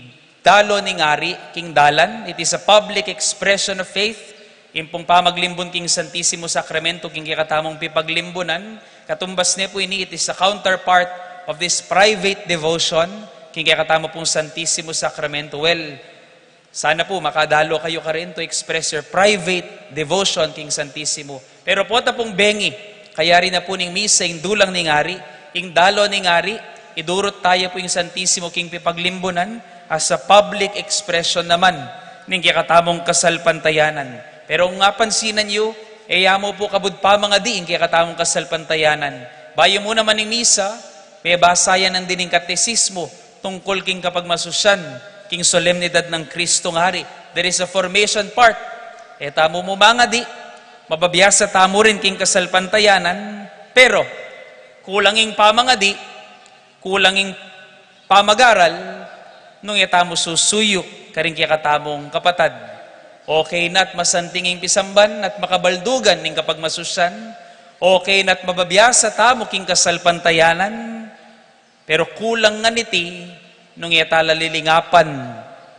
dalo ning Ari, king dalan. It is a public expression of faith. Ing pung pamaglimbun king Santisimo Sakramento, king kekatamung pipaglimbunan, katumbas ne pu ini, it is a counterpart of this private devotion, king kekatamu pung Santisimo Sakramento. Well, sana pu makadalo kayu karin to express your private devotion king Santisimo. Pero pota pung bengi, kayari na pu ning misa ing dulang ning Ari, ing dalo ning Ari, idurut taya pu ing Santisimo king pipaglimbunan, as a public expression naman ning kekatamung kasalpantayanan. Pero nung apansinan yu, e ya mu pu kabud pamangadi ing kekatamung kasalpantayanan. Bayu mu naman ning misa, mebasa ya nandin ing katesismo tungkul king kapagmasusyan king solemnidad nang Kristong Ari. There is a formation part. E tamu mu mangadi, mababiasa tamu rin king kasalpantayanan, pero kulang ing pamangadi, kulang ing pamagaral, nung e tamu susuyu karing kekatamung kapatad. Okay na at masanting ing pisamban at makabaldugan ning kapagmasusyan. Okay na at mababiasa tamu king kasalpantayanan. Pero kulang ngan iti nung e ta la lilingapan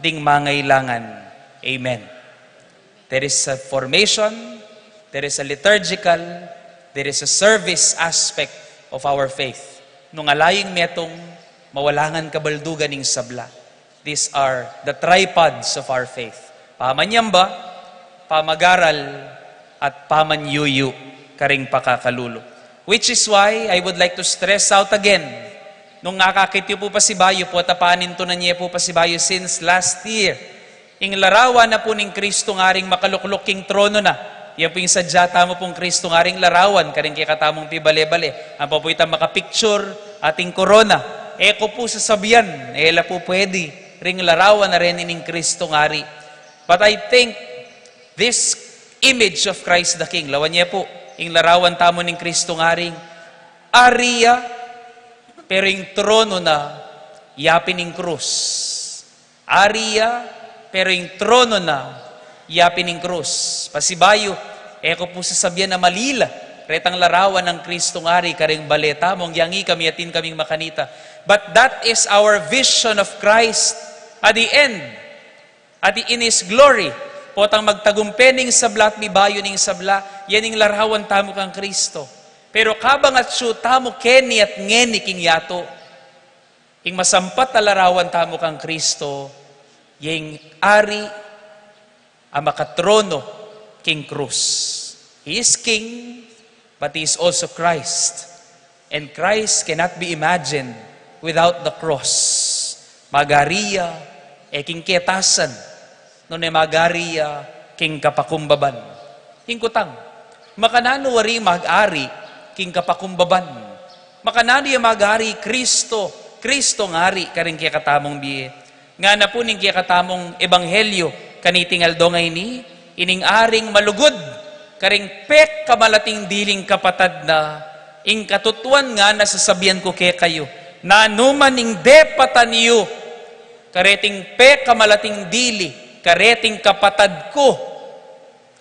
ding mangailangan. Amen. There is a formation, there is a liturgical, there is a service aspect of our faith. Nung ala ing metung, mawala ngan kabaldugan ing sabla. These are the tripods of our faith. Pamanyamba, pamagaral, at pamanyuyu karing pakakalulu. Which is why I would like to stress out again, nung akakit yu pu pasibayu, pota panintunan ye pu pasibayu since last year, ing larawan na pu ning Kristong Aring makalukluk king trono na. Yan pu ing sadya tamu pung Kristong Aring larawan karing kekatamung pibale-bale. Ampo pu itang makapicture ating korona. E ku pu sasabian, e la pu pwede ring larawan na reni ning Kristong Ari. But I think this image of Christ the King, lawan ye pu, ing larawan tamu ning Kristong Aring Ari ya, pero ing trono na, yapin ing krus. Ari ya, pero ing trono na, yapin ing krus. Pasibayu, e ku pu sasabian a mali la retang larawan nang Kristong Ari karing bale tamu, nung ikami atin kaming makanita. But that is our vision of Christ at the end, at the, in His glory. Potang magtagumpe ning sabla at mibayu ning sabla, yan ing larawan tamu kang Kristo. Pero kabang atyu tamu keni at ngeni king yatu, ing masampat a larawan tamu kang Kristo, ya ing Ari a makatrono king krus. He is King, but He is also Christ. And Christ cannot be imagined without the cross. Magari ya, e king ketasan, nune magari ya king kapakumbaban. Ing kutang, makananu wari mag-ari king kapakumbaban? Makananu ya mag-ari Kristo, Kristong Ari karing kekatamung bie? Ngana pu ning kekatamung ebanghelyo kaniting aldo ngeni, ining Aring malugud karing pekamalating diling kapatad na. Ing katutuan ngana, sasabian ku kekayu, nanu man ing depatan yu kareting pekamalating dili kareting kapatad ku,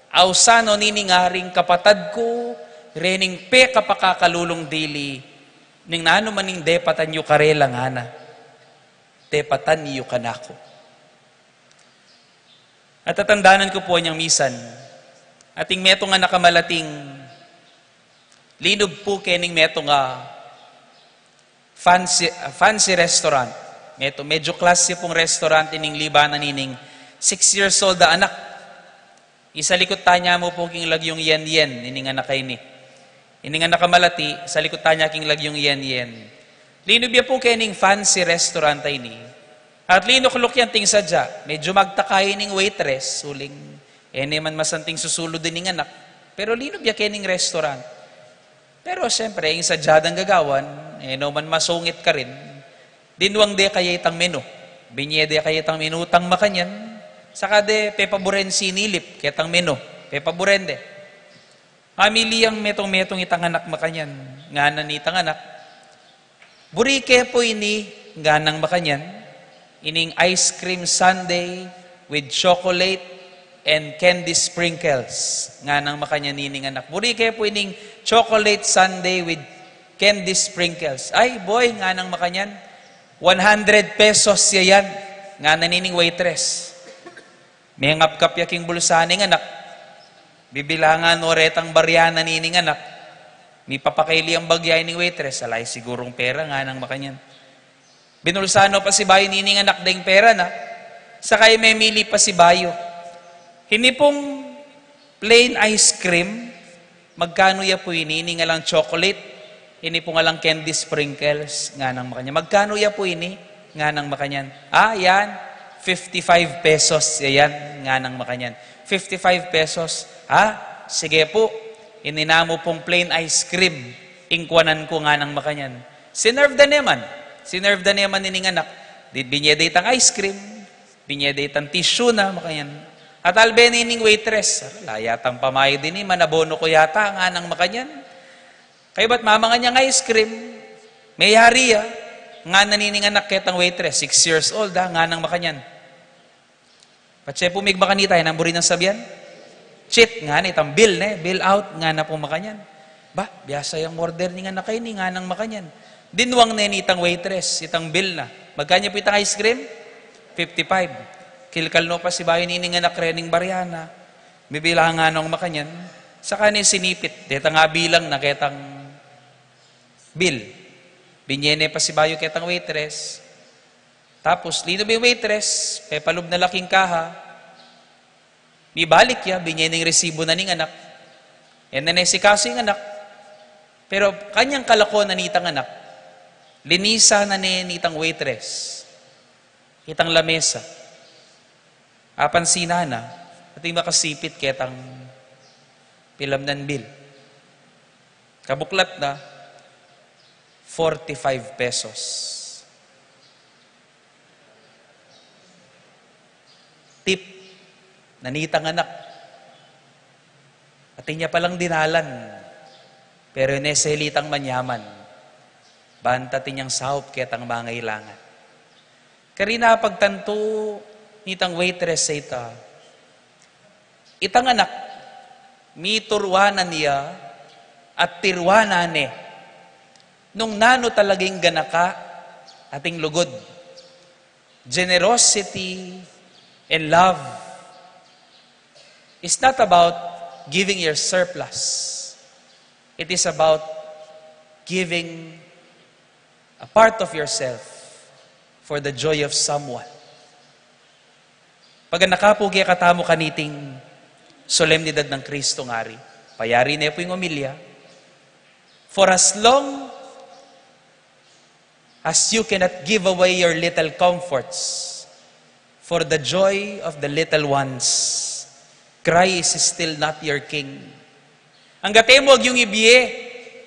ausan no nining Aring kapatad ku, rening pekapakakalulung dili, ning nanu man ing depatan yu karela, ngana, depatan yu kanaku. At tatandanan ku pu anyang misan, ating metung a nakamalating linub pu kening metung a fancy, fancy restaurant. Metung, medyo classy pung restaurant ining libanan nining six years old a anak. Isalikut tanya mu pu king lagyung yen-yen ining anak a ini. Ining anak a malati, salikut tanya king lagyung yen-yen. Linub ya pu kening fancy restaurant a ini. At linukluk ya anting sadya, medyo magtaka ining waitress, uling e ne man masanting susulud ining anak. Pero linub ya kening restaurant. Pero siyempre, ing sadya dang gagawan, e no man masungit karin. Dinwang de kaya itang menu. Binye de kaya itang menu tang makanyan. Saka de pepaburen sinilip ketang menu. Pepaburen de. Mamili yang metung-metung itang anak makanyan. Ngana nitang anak, "Buri ke pu ini?" Nganang makanyan, "Ining ice cream sundae with chocolate and candy sprinkles." Nganang makanyan ining anak, "Buri ke pu ining chocolate sundae with candy sprinkles?" "Ay, boy," nganang makanyan, "one hundred pesos ya yan." Ngana nining waitress. Mengapkap ya king bulsa ning anak. Bibilangan no retang barya na nining anak. Mipapakaili yang bagya ining waitress. "Ala, e sigurung pera," nganang makanyan. Binulsa no pasibayu nining anak deng pera na. Saka ya memili pasibayu. "Ini pung plain ice cream, magkanu ya pu ini? Ining alang chocolate, ini pung alang candy sprinkles?" nganang makanyan. "Magkanu ya pu ini?" nganang makanyan. "Ah, yan, fifty-five pesos ya yan," nganang makanyan. "Fifty-five pesos? Ha? Sige pu, ini namu pung plain ice cream ing kuanan ku," nganang makanyan. Sinerve da ne man. Sinerve da ne man ining anak. Di binye da itang ice cream, binye da itang tissue na, makanyan. At albe ne ining waitress, "Ala, yatang pamayad ini, manabono ku yata," nganang makanyan. "Kaybat mamangan yang ice cream, meyari ya," ngana nining anak ketang waitress, six years old, ha, nganang makanyan. "Patse pu, mig makanita, yan ang buri nang sabian?" "Cheat," ngana, itang bill ne, bill out, ngana pung makanyan. "Ba, biasa yang order ning anak a ini," nganang makanyan. Dinwang ne nitang waitress itang bill na. "Magkanu pu itang ice cream?" "Fifty-five." Kilkal no pasibayu nining anak rening barya na. Bibilangan nong makanyan. Saka ne sinipit detang abilang na ketang bill. Binye ne pasibayu ketang waitress. Tapos linub ing waitress, pepalub na la king kaha. Mibalik ya, binye ne ing resibo na ning anak. E na ne sikasu ing anak. Pero kanyang kalakuan na nitang anak, linisan na ne nitang waitress itang lamesa. Apansinan na, ating makasipit ketang pilamnan bill. Kabuklat na, forty-five pesos. Tip na nitang anak. Atin ya palang dinalan, pero e ne selitang manyaman. Banta atin yang saup ketang mangailangan. Karina pagtantu nitang waitress a ita, itang anak, mituruan na ne at tiruan na ne nung nanu talagang ganaka at ing lugud. Generosity and love is not about giving your surplus. It is about giving a part of yourself for the joy of someone. Paganaka pu kekatamu kaniting solemnidad nang Kristong Ari. Payari ne pu ing omilya. For as long as you cannot give away your little comforts for the joy of the little ones, Christ is still not your king. Anggat e mu agyung ibie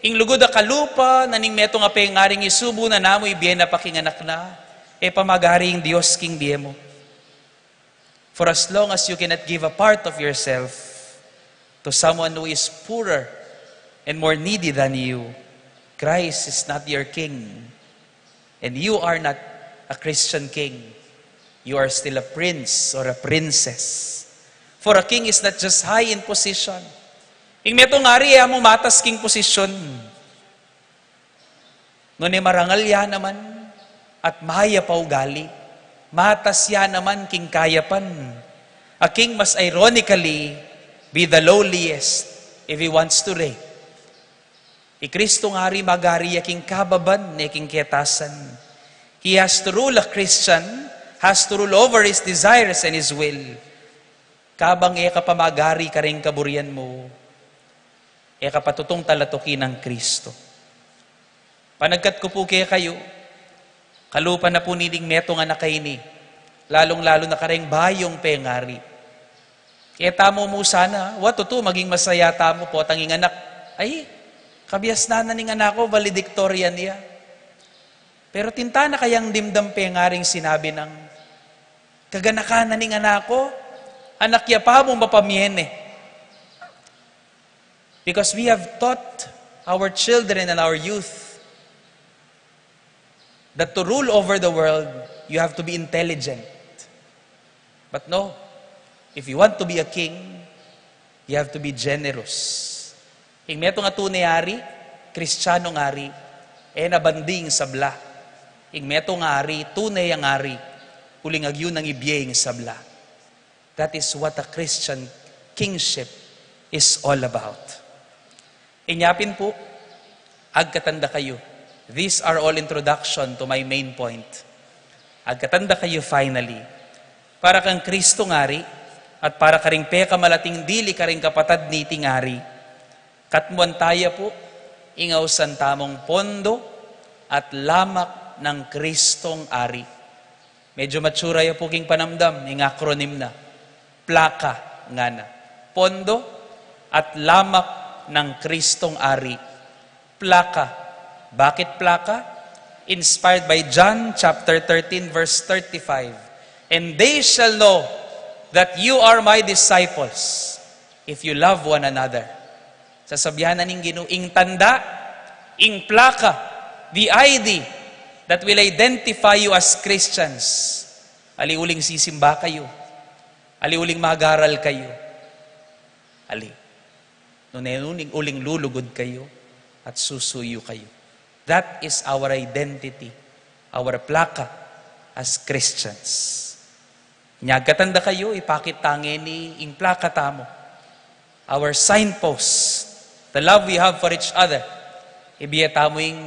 ing lugud a kalupa na ning metung a pengaring isubu na namu, ibie na pa king anak na, e pa magari ing Dios king bie mu. For as long as you cannot give a part of yourself to someone who is poorer and more needy than you, Christ is not your king. And you are not a Christian king. You are still a prince or a princess. For a king is not just high in position. Ing metung a ari, e mu matas king posisyon. Nune marangal ya naman at mayap a ugali, matas ya naman king kayapan. A king must ironically be the lowliest if he wants to reign. I Kristong Ari magari ya king kababan, ne king ketasan. He has to rule, a Christian has to rule over his desires and his will. Kabang e ka pa magari karing kaburian mu, e ka pa tutung talatuki nang Kristo. Panagkat ku pu kekayu, kalupa na pu niting metung a anak a ini, lalung-lalu na kareng bayung pengari. Keta mu mu sana, wa tutu maging masaya tamu potang ing anak, ay, kabiasnan na ning anak ku, valedictorian ya. Pero tinta na kayang dimdam pengaring sinabi nang, kaganakan na ning anak ku, anak ya pa mu mapamie ne. Because we have taught our children and our youth that to rule over the world, you have to be intelligent. But no, if you want to be a king, you have to be generous. Ing metung a tune a ari, Kristianong ari, e na bandi ing sabla. Ing metung a ari, tune yang ari, uling agyu nang ibie ing sabla. That is what a Christian kingship is all about. Inya pin pu, agkatan da kayu. These are all introduction to my main point. Agkatan da kayu finally, para kang Kristong Ari at para karing pekamalating dili karing kapatad niting ari. Katmuan taya pu, ing ausan tamung pondo at lamak nang Kristong Ari. Medyo matsura ya pu king panamdam, ing acronym na. Plaka, ngana. Pondo at lamak nang Kristong Ari. Plaka. Bakit plaka? Inspired by John chapter thirteen, verse thirty-five. "And they shall know that you are my disciples, if you love one another." Sasabian na ning Ginu, ing tanda, ing plaka, the I D that will identify you as Christians. Ali uling sisimba kayu, ali uling magaral kayu, ali nune nung uling lulugud kayu at susuyu kayu. That is our identity, our plaka as Christians. Inya agkatan da kayu, ipakit ta ngeni ing plaka tamu. Our signpost, the love we have for each other. Ibie tamu ing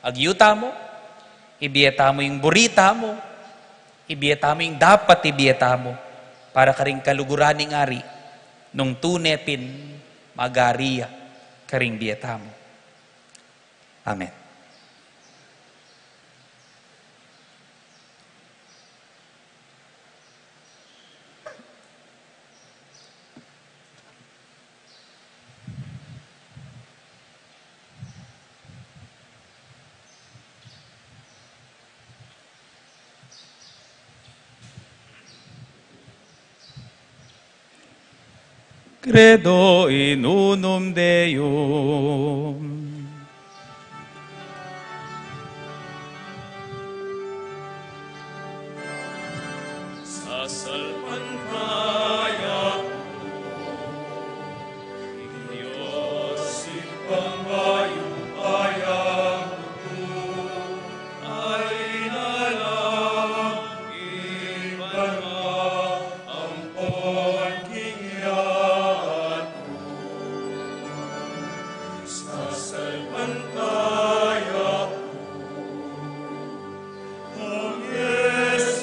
agyu tamu, ibie tamu ing buri tamu, ibie tamu ing dapat ibie tamu, para karing kaluguran ning Ari, nung tune pin magari ya karing bie tamu. Amen. Credo in unum Deum. Pantaya ku, ing Dios Ibpang bayung payag ku, alin na lang iban ka ampon king yatu. Sasalpantaya ku, Kang Jesucristo,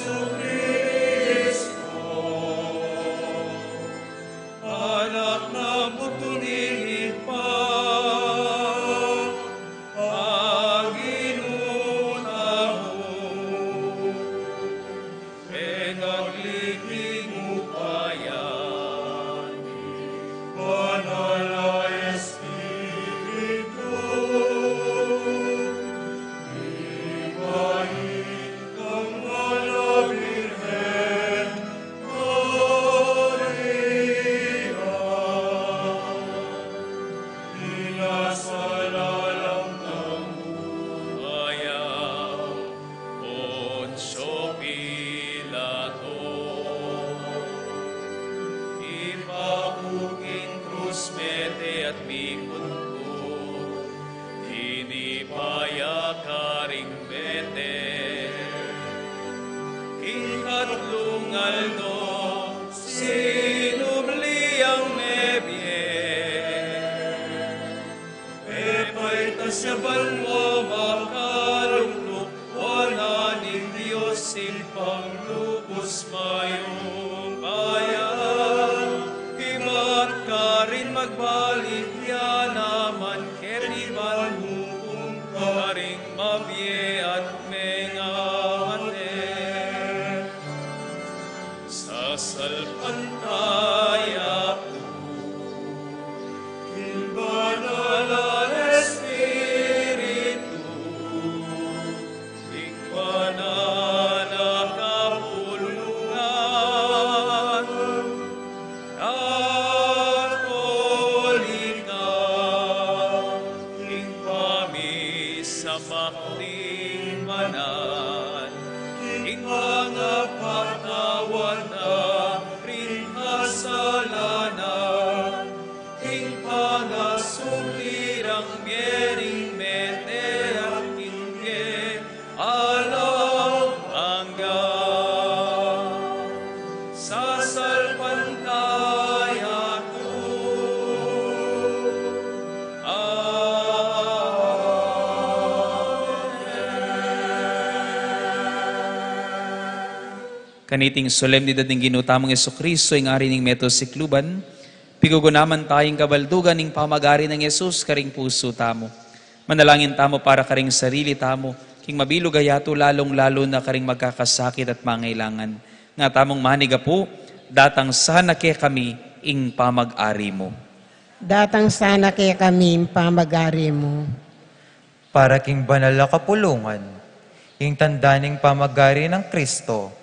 Anak na mutu ning Ibpa, Panginu tamu, pengagli king upaya ning Banal a Espiritu, ibait kang Nuan a Birhen Maria, inasal alang tamu king Poncio Pilato, ipaku king krus mete at mikutkut, tinipa ya karing mete, king katlung aldo sinubli yang mebie, pepaitas ya banua, makalukluk wanan ning Dios Ibpang lubus mayupaya, ibat karin magbalik ya naman keti ban manghukum karing mabie at mengamate. Sasalpantaya ku king Banal a Espiritu, king banal a kapulungan Katolika, king pamisamak ning banal, king pangapatawad na ring kasalanan, king pangasubli rang bie ning mete at king bie alang angga. Sasalpantaya ku. Amen. Kaniting solemnidad ning Ginu tamung Jesucristo, ing Ari ning meto sikluban, pigugunaman taya ing kabaldugan ning pamag-ari nang Jesus karing pusu tamu. Manalangin tamu para karing sarili tamu, king mabilug a yatu, lalung-lalu na karing magkakasakit at mangailangan. Nga tamung manigapu, datang sana kekami ing pamag-ari mu. Datang sana kekami ing pamag-ari mu. Para king banal a kapulungan, ing tanda ning pamag-ari nang Kristo,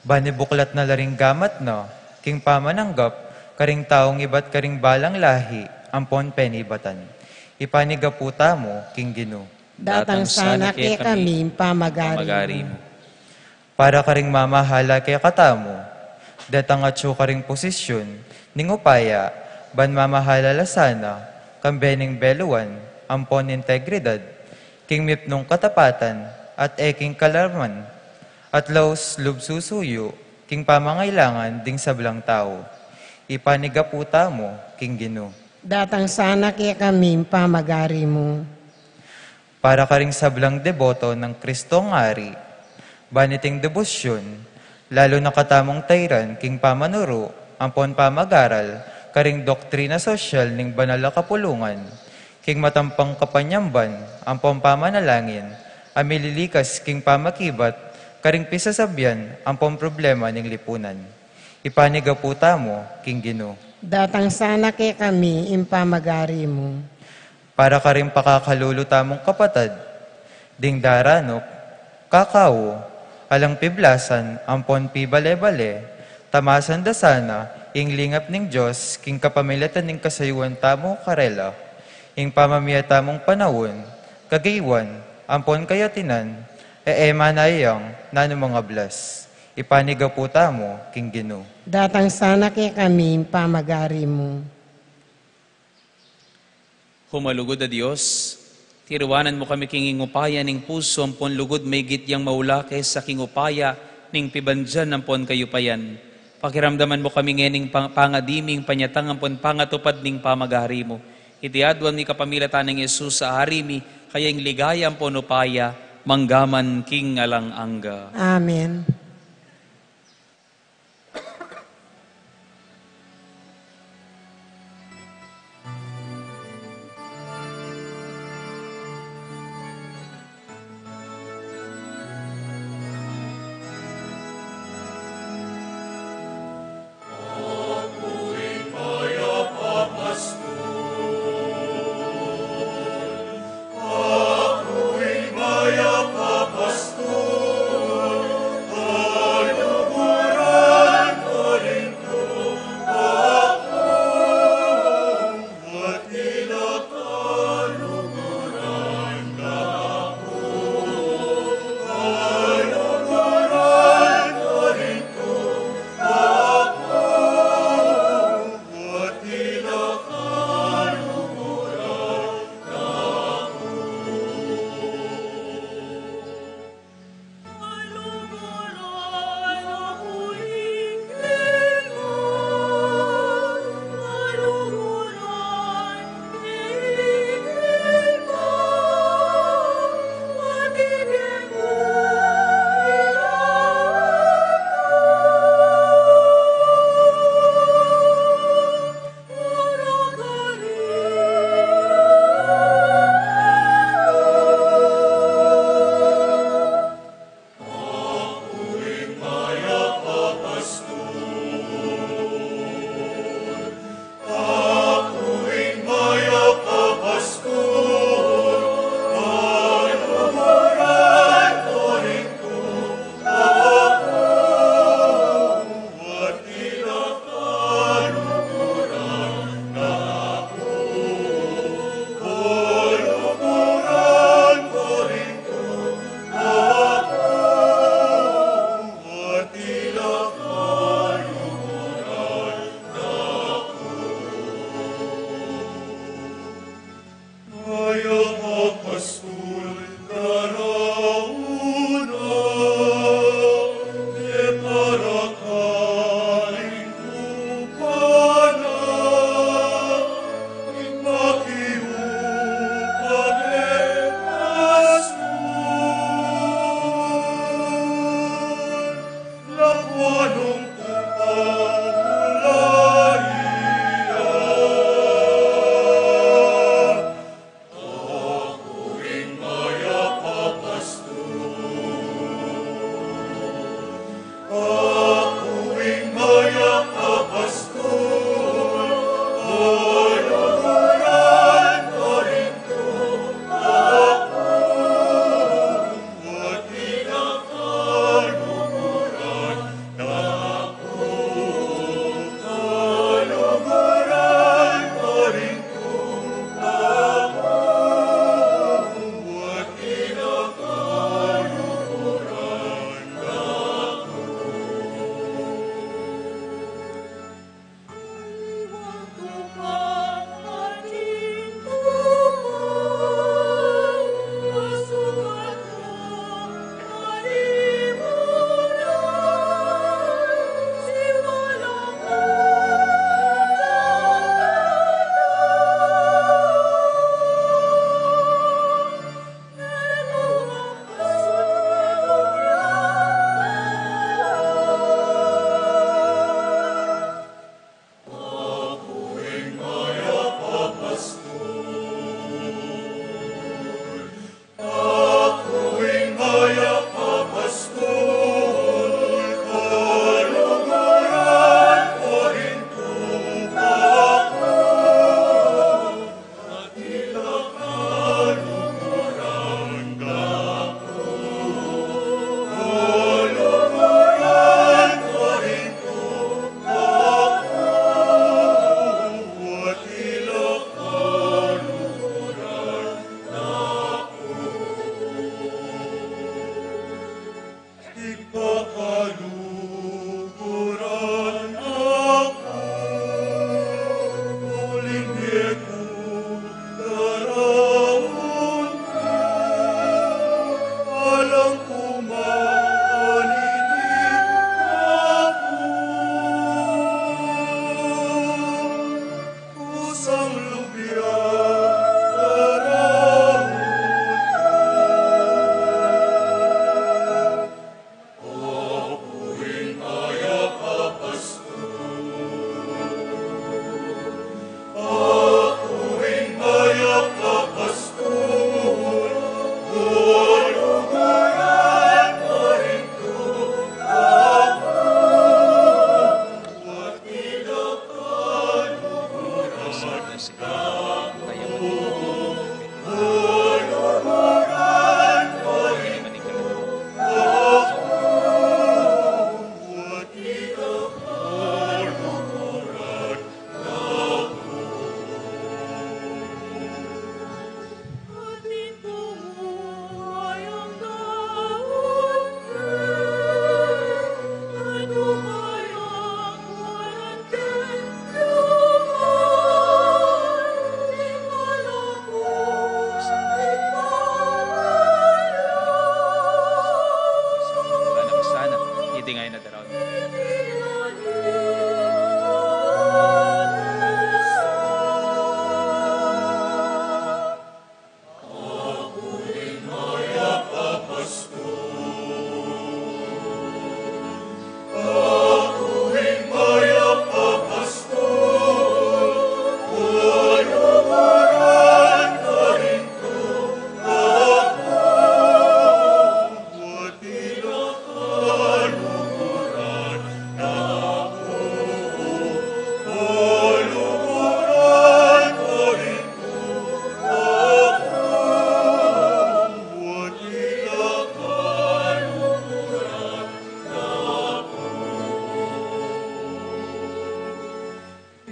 ban ibuklat na la ring gamat na, king pamananggap karing taung ibat karing balang lahi ampon penibatan. Ipanigapu tamu king Ginu. Datang sana kekami ing pamag-ari mu. Para karing mamahala kekatamu, detang atyu karing posisyun ning upaya, ban mamahala la sana kambe ning beluan ampon integridad, king mipnung katapatan at e king kalarman, at laus lub susuyu king pamangailangan ding sablang tau. Ipanigapu tamu king Ginu. Datang sana kekami ing pamag-ari mu. Para karing sablang deboto nang Kristong Ari, ban iting debosyun, lalu na katamung tairan king pamanuru ampon pamag-aral karing doktrina sosyal ning banal a kapulungan, king matampang kapanyamban ampon pamanalangin a mililikas king pamakibat karing pisasabian ampon problema ning lipunan. Ipanigapu tamu king Ginu. Datang sana kekami ing pamag-ari mu. Para karing pakakalulu tamung kapatad ding daranup, kakau, alang piblasan ampon pibale-bale, tamasan da sana ing lingap ning Dios king kapamilatan ning kasayuan tamu karela, ing pamamie tamung panaun, kagaywan ampon kayatinan, e e manayang nanumang ablas. Ipanyawad tamu king Ginu. Datang sana kekami ing pamagari mu. Humalugud a Dios, tiruanan mu kami king upaya ning pusu ampon lugud, maigit yang maula kesa king upaya ning pibandian ampon kayupayan. Pakiramdaman mu kami ngening pang-, pangadi ming panyatang ampon pangatupad ning pamagari mu. Iti aduan mi kapamilatan nang Jesus a Ari mi, kaya ing ligaya ampon upaya, mangga man king alang angga. Amen.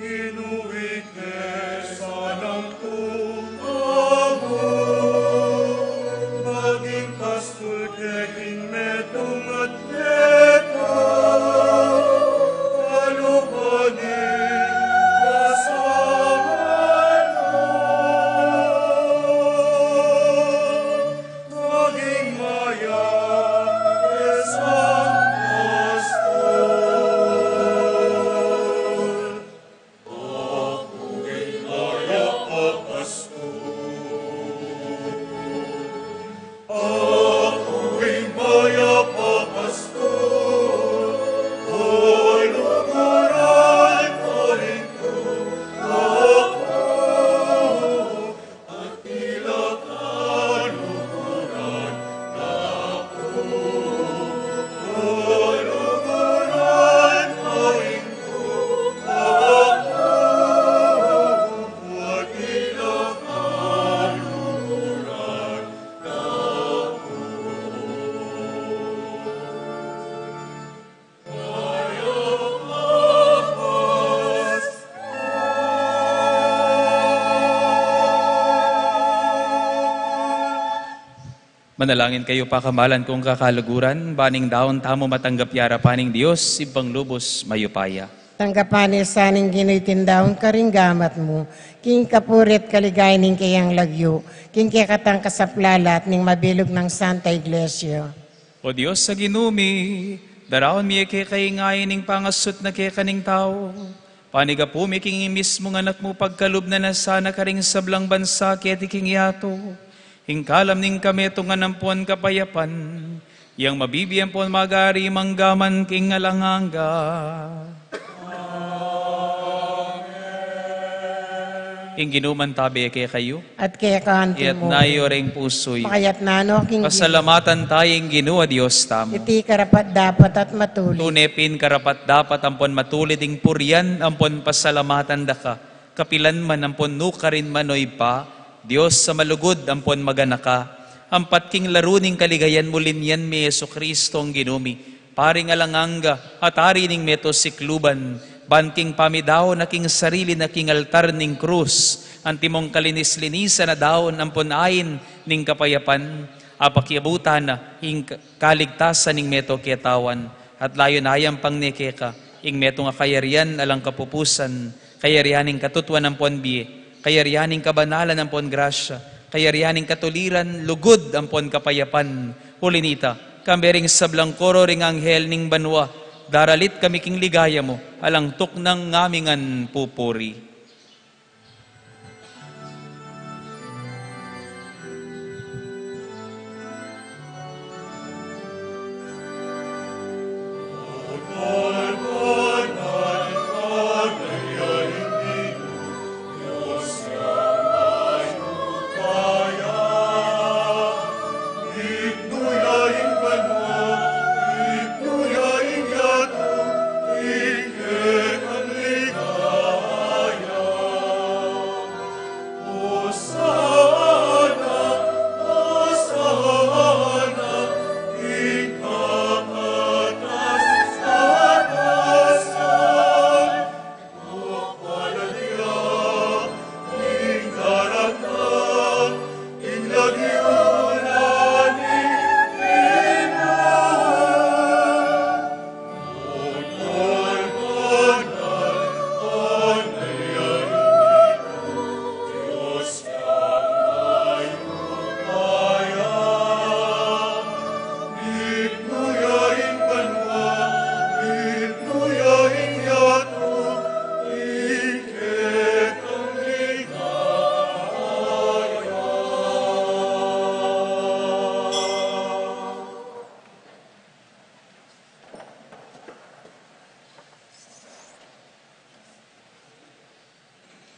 Inuwi ke sana king amu, maging pastul ke king metung at metung, kalupa ning kasamaan. Maging mayap ke sana, pastul. Manalangin kayu, pakamalan kung kakaluguran, ban ing daun tamu matanggap ya arapan ning Dios, Ibpang lubus mayupaya. Tanggapan na sa ning Ginu iting daun karing gamat mu, king kapurian at kaligayan ning keyang lagyu, king kekatang kasaplalan at ning mabilug nang Santa Iglesia. O Dios a Ginu mi, daraun mi keka ing ain ning pangasut na keka ning tau. Panigapu mi king mismung Anak mu, pagkalub na na sana karing sablang bansa keti king yatu. Ing kalam ning kametungan ampon kapayapan, yang mabibie ampon mag-ari mangga man king alang angga. Ing Ginu mantabe kekayu. At keka anti mu. Iyatas yu ring pusu yu. Pakayatnan no king Ginu. Pasalamatan taya ing Ginu a Dios tamu. Iti karapat-dapat at matulid. Tune pin karapat-dapat ampon matulid ing purian ampon pasalamatan da ka, kapilan man ampon nukarin man, o Ibpa, Dios a malugud ampon maganaka, ampat king laru ning kaligayan mu linyan mi i Jesucristo a Ginu mi, Paring alang angga at Ari ning meto sikluban, ban king pamidaun na king sarili na king altar ning krus, antimong kalinis-linisan a daun ampon ain ning kapayapan, apakiabutan na ing ka-, kaligtasan ning meto ketawan, at layun ayampang ne keka ing metung a kayarian alang kapupusan, kayarian ning katutuan ampon bie, kayarian ning kabanalan ampon grasya, kayarian ning katuliran, lugud ampon kapayapan. Uli nita, kambe ring sablang koro ring anghel ning banua, daralit kami king ligaya mu, alang tuknang ngamingan pupuri.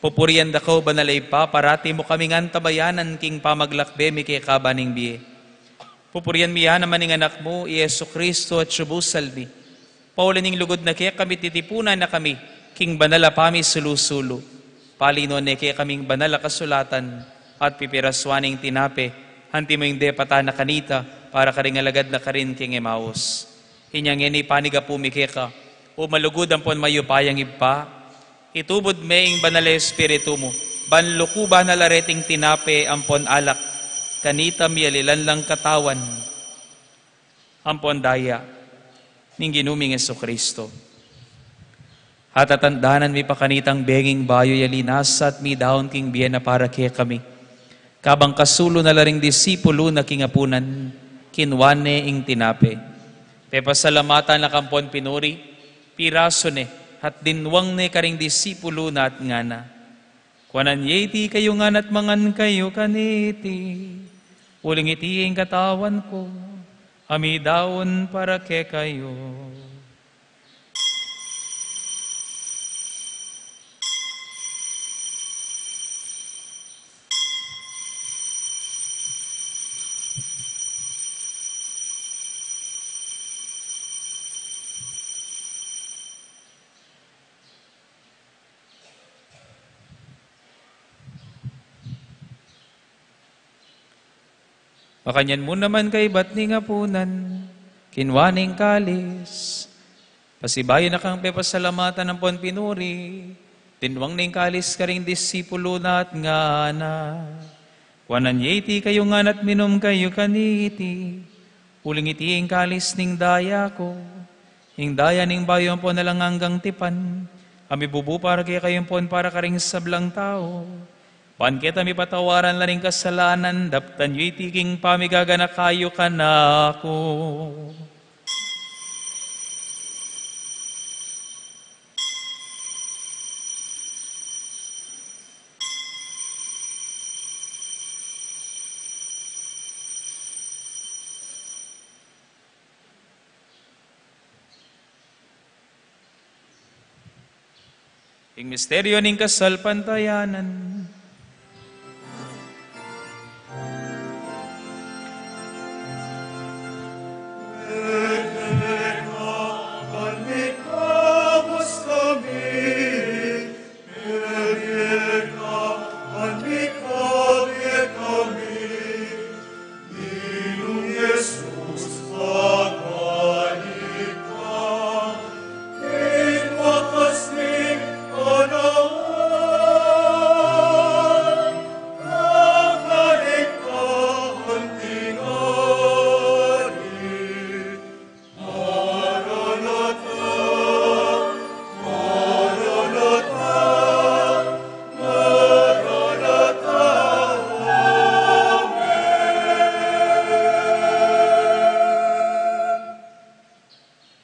Pupurian da ka, O Banal a Ibpa, parati mu kaming antabayanan king pamaglakbe mi keka ban king bie. Pupurian mi ya naman ing Anak mu, i Jesucristo, atsu busal mi. Pauli ning lugud na kekami, titipunan na kami king banal a pamisulu-sulu. Palinuan ne kekaming banal a kasulatan, at pipirasuan ing tinape, antimong depatan na kanita, para karing alagad na karin king Emaus. Inya ngeni panigapu mi keka, O malugud ampon mayupayang Ibpa, Itubud me ing Banal a Espiritu mu, ban lukuban na la reting tinape ampon alak, kanita miyalilan lang katawan ampon daya ning Ginu ming Jesucristo. At tatandanan mi pa kanitang benging bayu ya linasa at midaun king bie na para kekami. Kabang kasulu na la ring disipulu na king apunan, kinwa ne ing tinape. Pepasalamatan na ampon pinuri, pirasu ne, at dinwang ne karing disipulu na at ngana: Kuanan ye iti kayu ngan at mangan kayu kaniti. Uling iti ing katawan ku, a midaun para kekayu. Makanyan mu naman kaibat ning apunan, kinwa ne ing kalis, pasibayu na kang pepasalamatan ampon pinuri, dinwang ne ing kalis karing disipulu na at ngana: Kuanan ye iti kayu ngan at minum kayu kaniti. Uling iti ing kalis ning daya ku, ing daya ning bayu ampon alang anggang tipan, a mibubu para kekayu ampon para karing sablang tau, ban keta mipatawaran la ring kasalanan. Daptan yu iti king pamigaganaka yu kanaku. Ing misteryu ning kasalpantayanan.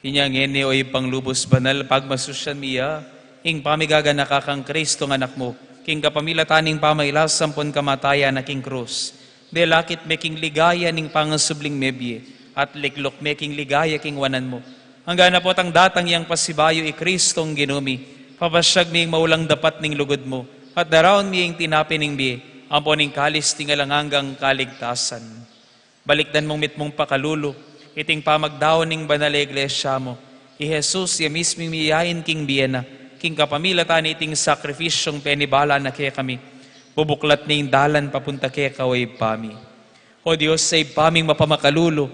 Inya ngeni, o Ibpang lubus banal, pagmasusyan mi ya, ing pamigaganaka kang Kristong Anak mu, king kapamilatan ning pamailas ampon kamatayan na king krus. Delakit me king ligaya ning pangasubling mebie, at likluk me king ligaya king wanan mu. Anggang na potang datang yang pasibayu i Kristong Ginu mi, papasyag mi ing maulang dapat ning lugud mu, at daraun mi ing tinape ning bie, ampon ing kalis ning alang anggang kaligtasan. Balikdan mung mitmung pakalulu iting pamagdaun ning banal a iglesia mu. I Jesus ya mismung miyayain king bie na, king kapamilatan niting sakripisyung penibala na kekami, bubuklat ne ing dalan papunta keka, o Ibpa mi. O Dios, a Ibpa ming mapamakalulu,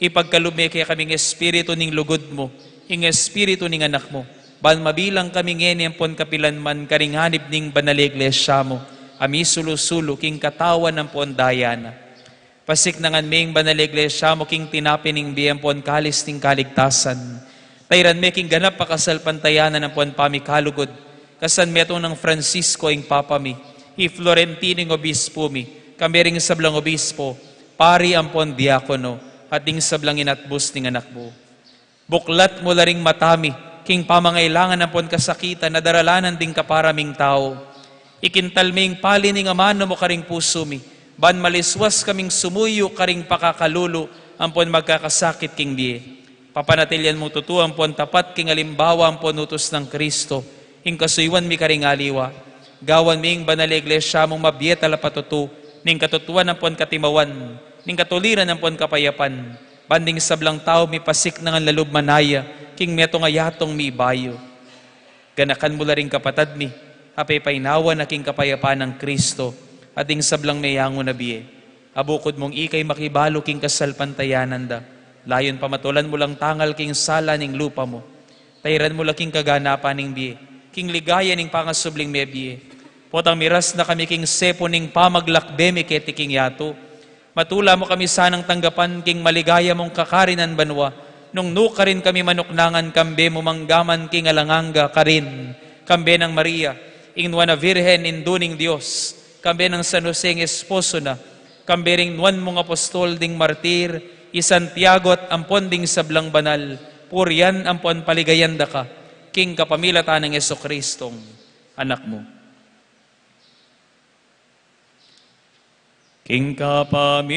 ipagkalub me kekami ing Espiritu ning lugud mu, ing Espiritu ning Anak mu, ban mabilang kami ngeni ampon kapilan man karing anib ning banal a iglesia mu, a misulu-sulu king katawan ampon daya na. Pasiknangan me ing banal a iglesia mu king tinape ning bie ampon kalis ning kaligtasan. Tairan me king ganap a kasalpantayanan ampon pamikalugud, kasan metung nang Francisco ing Papa mi, i Florentino ing Obispo mi, kambe ring sablang obispo, pari ampon diakono, at ding sablang inatbus ning Anak mu. Buklat mu la ring mata mi king pamangailangan ampon kasakitan a daralanan ding kapara ming tau. Ikintal me ing pali ning amanu mu karing pusu mi, ban maliswas kaming sumuyu karing pakakalulu ampon magkakasakit king bie. Papanatilian mung tutu ampon tapat king alimbawa ampon utus nang Kristo ing kasuyuan mi karing aliwa. Gawan me ing banal a iglesia mung mabie talapatutu ning katutuan ampon katimawan, ning katuliran ampon kapayapan, ban ding sablang tau mipasiknangan la lub manaya king metung a yatung mibayu. Ganakan mu la ring kapatad mi a pepainawa na king kapayapan nang Kristo, at ding sablang meyangu na bie, a bukud mung ika'y makibalu king kasalpantayanan da, layun pamatulan mu lang tangal king sala ning lupa mu. Tairan mu la king kaganapan ning bie king ligaya ning pangasubling mebie. Potang miras na kami king sepu ning pamaglakbe mi keti king yatu, matula mu kami sanang tanggapan king maligaya mung kakarinan banua, nung nukarin kami manuknangan kambe mu manggaman king alang angga karin, kambe nang Maria, ing nuan a Virgen, Indu ning Dios, kambe nang San Jose ing esposo na, kambe ring nuan mung apostol ding martir, i Santiago at ampon ding sablang banal, purian ampon paligayan da ka, king kapamilatan nang Jesucristong Anak mu. King kapamilatan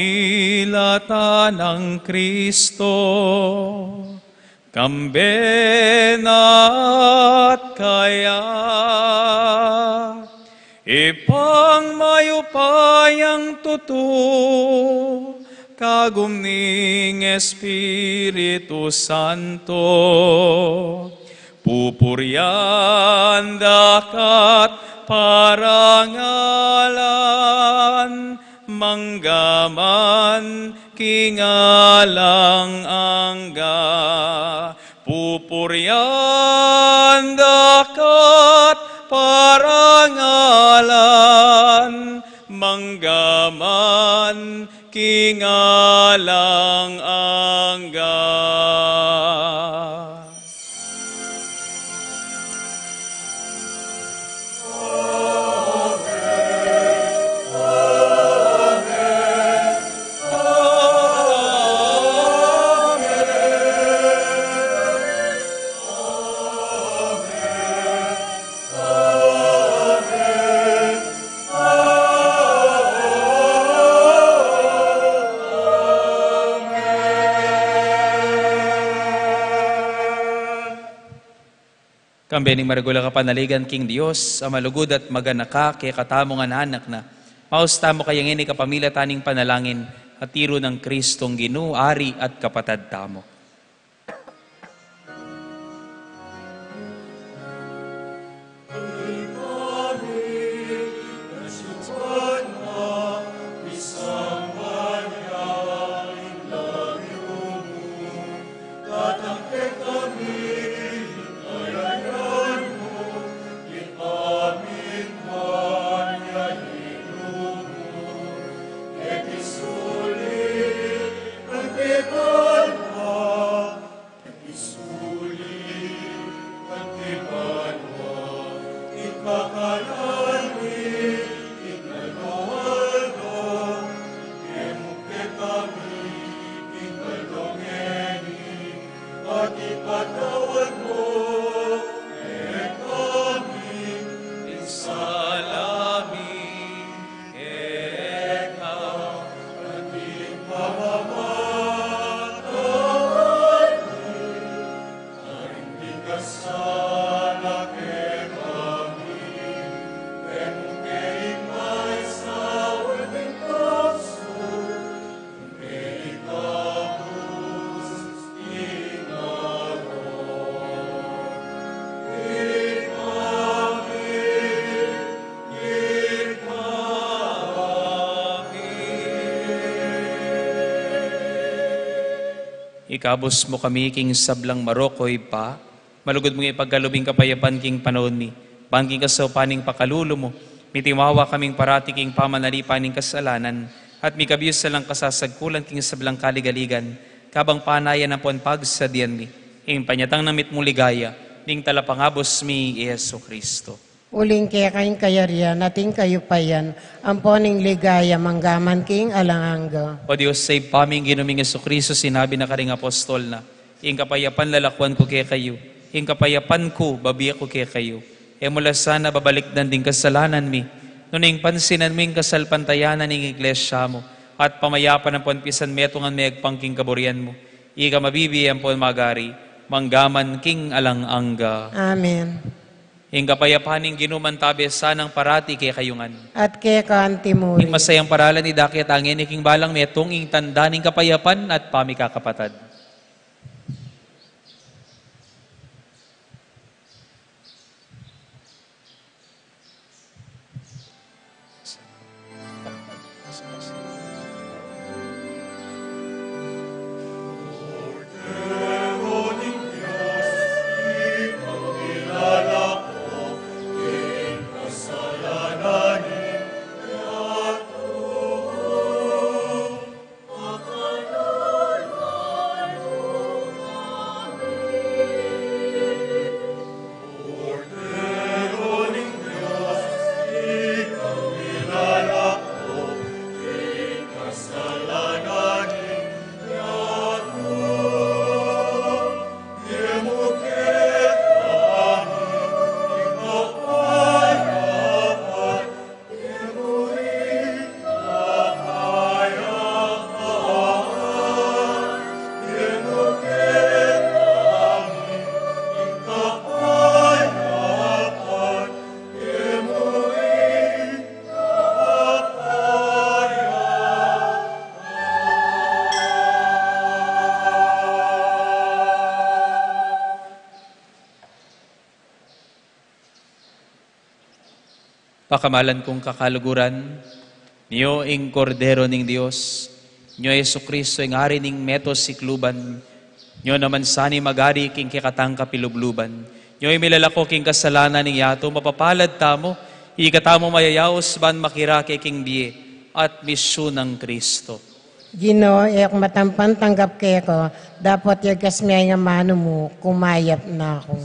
nang Kristo, kambe na at kaya, Ibpang mayupayang tutu, kagum ning Espiritu Santo, pupurian da ka't parangalan, manggaman king alang angga. Pupurian da ka't parangalan, manggaman king alang angga. Kambe ning maragul a kapanaligan king Dios, a malugud at maganaka kekatamu ngan anak na. Maus tamu kaya ngeni kapamilatan ning panalangin a tiru nang Kristong Ginu, Ari at Kapatad tamu. Ikabus mu kami king sablang marok, O Ibpa, malugud mung ipagkalub ing kapayapan king panaun mi, ban king kasaupan ning pakalulu mu, mitimawa kaming parati king pamanalipan ning kasalanan, at mikabius na lang kasasagkulan king sablang kaligaligan, kabang panayan ampon pagsadyan mi ing panyatang na mitmung ligaya ning Talapangabus mi, Jesucristo. Uling keka ing kayarian, at ing kayupayan, ampon ing ligaya, manggaman king alang angga. O Dios, Ibpa mi, ing Ginu ming Jesucristo, sinabi na karing apostol na, ing kapayapan lalakwan ku kekayu, ing kapayapan ku babie ku kekayu. E mu la sana babalikdan ding kasalanan mi, nune ing pansinan mu ing kasalpantayanan ning iglesia mu, at pamayapan ampon pisanmetungan me agpang king kaburian mu. Ika mabibie ampon mag-ari, manggaman king alang angga. Amen. Ing kapayapan ning Ginu mantabe sanang parati kekayu ngan. At keka antimurin. Ing masayang paralan idake ta ngeni king balang metung, ing tanda ning kapayapan at pamikakapatad. Pakamalan kung kakaluguran, nyo ing Kordero ning Dios, nyo Jesucristo ing Ari ning meto sikluban, nyo naman sani magari king kekatang kapilubluban, nyo ing milalako king kasalanan ning yatu, mapapalad tamu, ikatamu mayayaus ban makirake king bie at misyu nang Cristo. Ginu, e ku matampan tanggap keko, dapot yagas me ing amanu mu, kumayap na ku.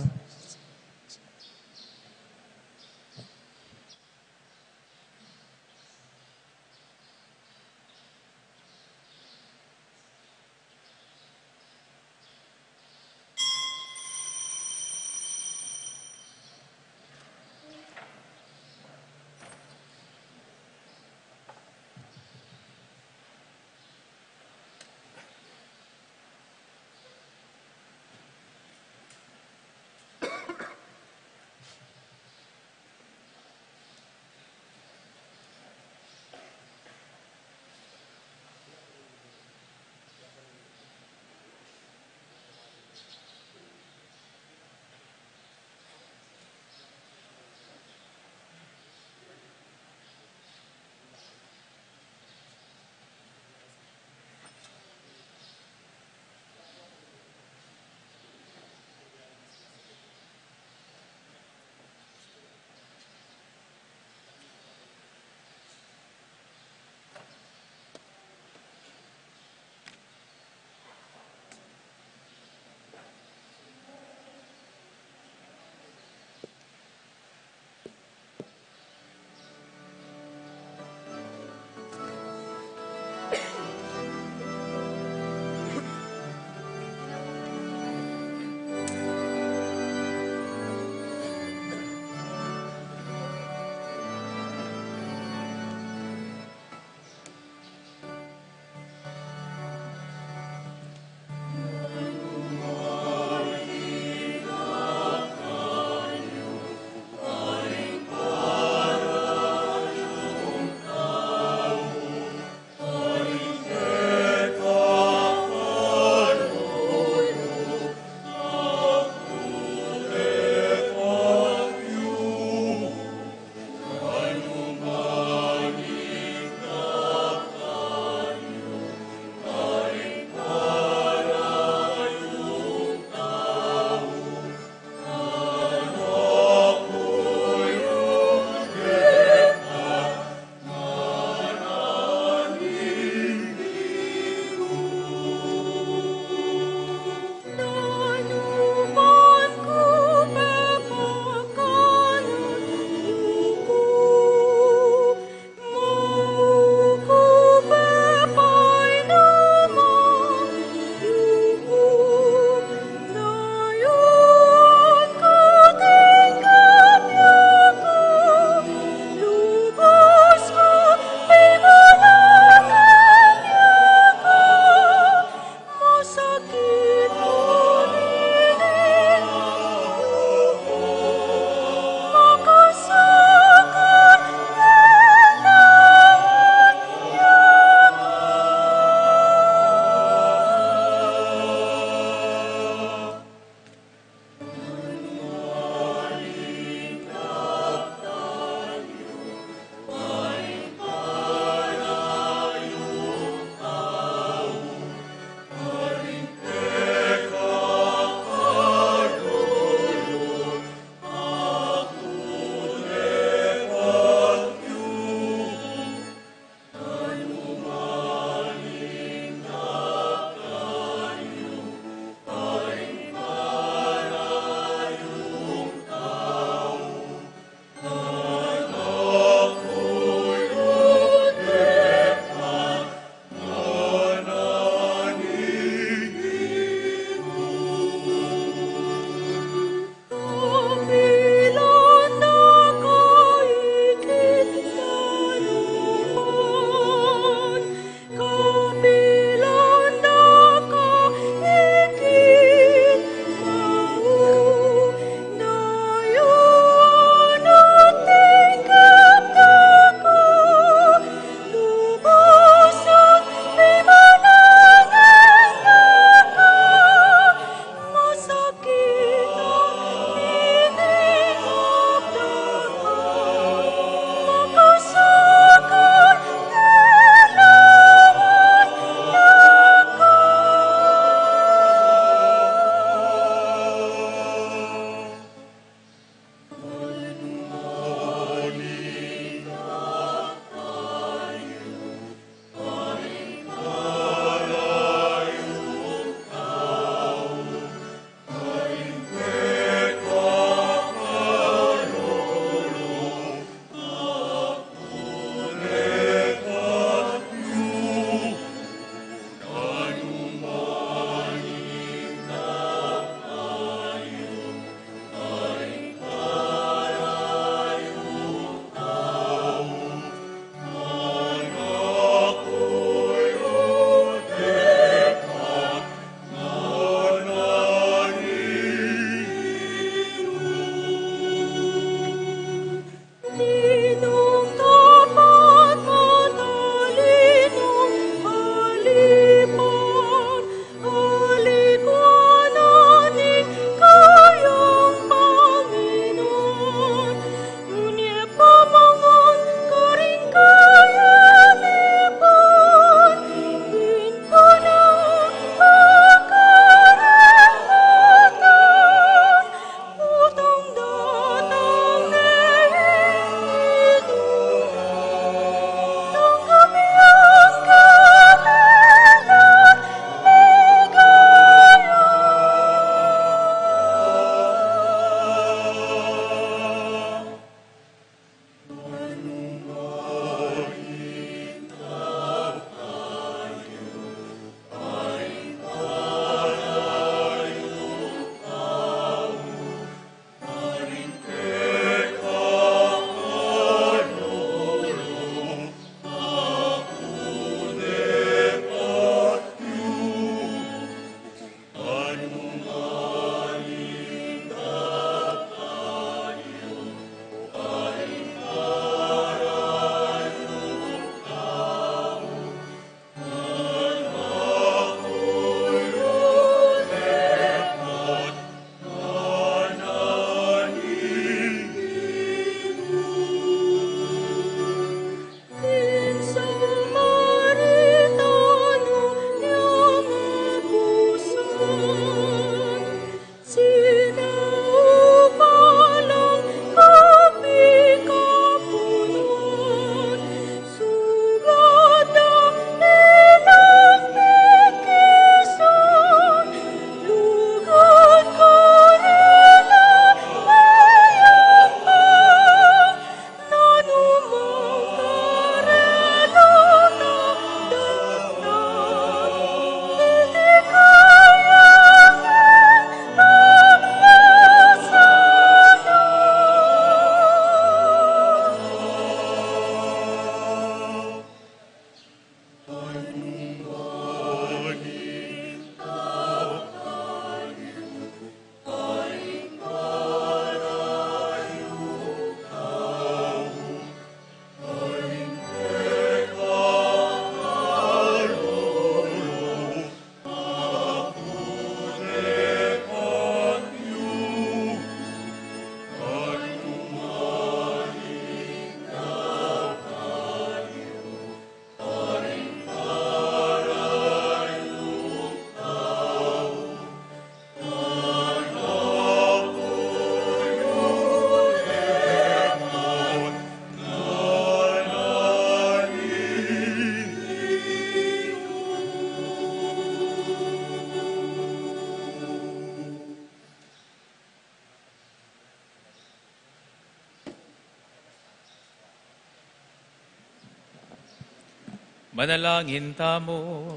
Manalangin tamu.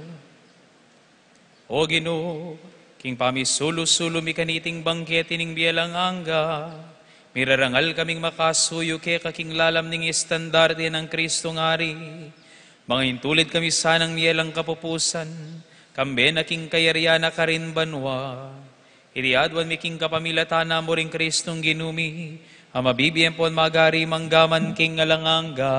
O Ginu, king pamisulu-sulu mi kaniting bangkete ning bie alang angga, mirarangal kaming makasuyu keka king lalam ning estandarte nang Kristong Ari. Mangintulid kami sanang mielang kapupusan, kambe na king kayarian na karin banua. Iti aduan mi king kapamilatan na mu ring Kristong Ginu mi, a mabibie ampon magari mangga man king alang angga.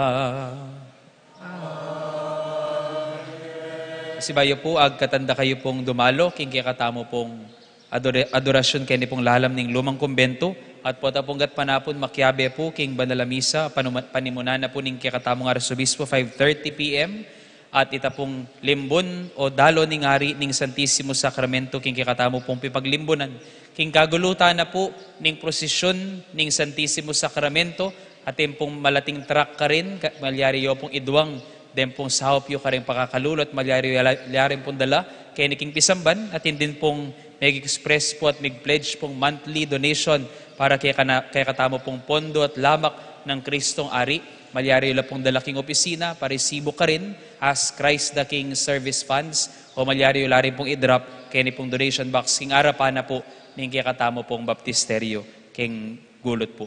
Sibayu pu, agkatan da kayu pung dumalo king kekatamu pung adore-, adorasyun keni pung lalam ning lumang kumbento, at pota pung gatpanapun makiabe pu king banal a misa, panuma-, panimunan na pu ning kekatamung arsobispo, five thirty P M, at ita pung limbun o dalo ning Ari ning Santisimo Sakramento king kekatamu pung pipaglimbunan. King kagulutan na pu ning prosisyun ning Santisimo Sakramento, atin pung malating truck karin, ka-, malyari yu pung iduang den pung saup yu karing pakakalulu, at malyari yu la-, lyari pung dala keni king pisamban, atin din pung meg-express pu at meg-pledge pung monthly donation para kekana-, kekatamu pung pondo at lamak nang Kristong Ari. Malyari yu la pung dala king opisina, parisibo karin, as Christ the King service funds, o malyari yu la rin pung i-drop keni pung donation box king arapan na pu ning kekatamu pung baptisterio king gulut pu.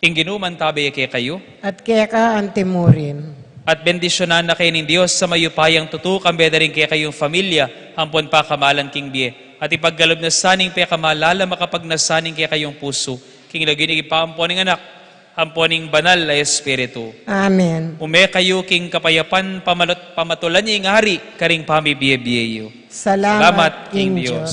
Ing Ginu mantabe ya kekayu. At keka antimurin. At bendisyunan na kayu ning Dios a mayupayang tutu, kambe da ring kekayung familia, ampon pakamalan king bie. At ipagkalub na sa ning pekamalala makapagnasa ning kekayung pusu, king lagyu ning Ibpa ampon ning Anak, ampon ning Banal a Espiritu. Amen. Ume kayu king kapayapan, pamalot-, pamatulan yu ing Ari karing pamibie-bie yu. Salamat king Dios.